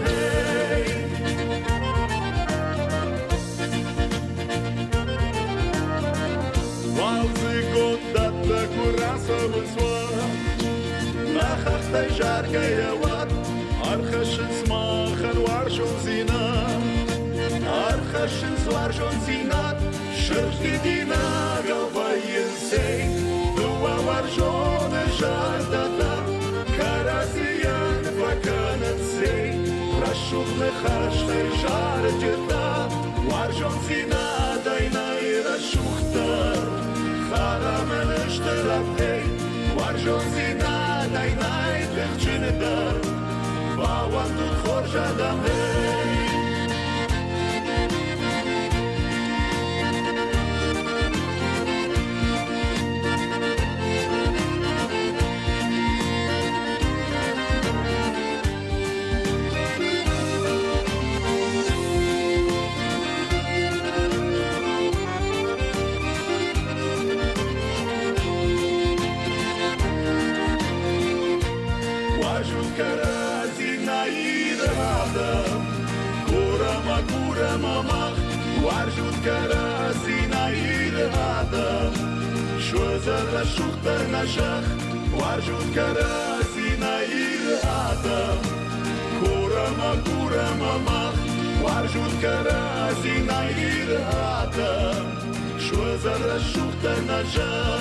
Уалдзыгон дӕттӕ куы рацӕуынц, уӕд нӕ хӕхтӕй заргӕйӕ уӕд ӕрхӕссынц махӕн уарзондзинад. Ӕрхӕссынц уарзондзинад, сырх дидинӕгау вӕййынц ӕй дыууӕ уарзоны зӕрдӕтӕ кӕрӕдзийӕн фӕкӕнынц ӕй рӕсугъд ныхӕстӕй зарджытӕ. Уарзондзинадӕй нӕй рӕсугъддӕр, хӕрамӕн стыр ӕй, уарзондзинадӕй нӕй тыхджындӕр. Бауӕндут хорз адӕм, эй! Уарзут кӕрӕдзи нӕ Иры адӕм, курӕм курӕм мах. Уарзут кӕрӕдзи нӕ Иры адӕм, суыдзӕн рӕсугъддӕр нӕ зӕхх. Уарзут кӕрӕдзи нӕ Иры адӕм, курӕм курӕм мах. Уарзут кӕрӕдзи нӕ Иры адӕм, суыдзӕн рӕсугъддӕр нӕ зӕхх.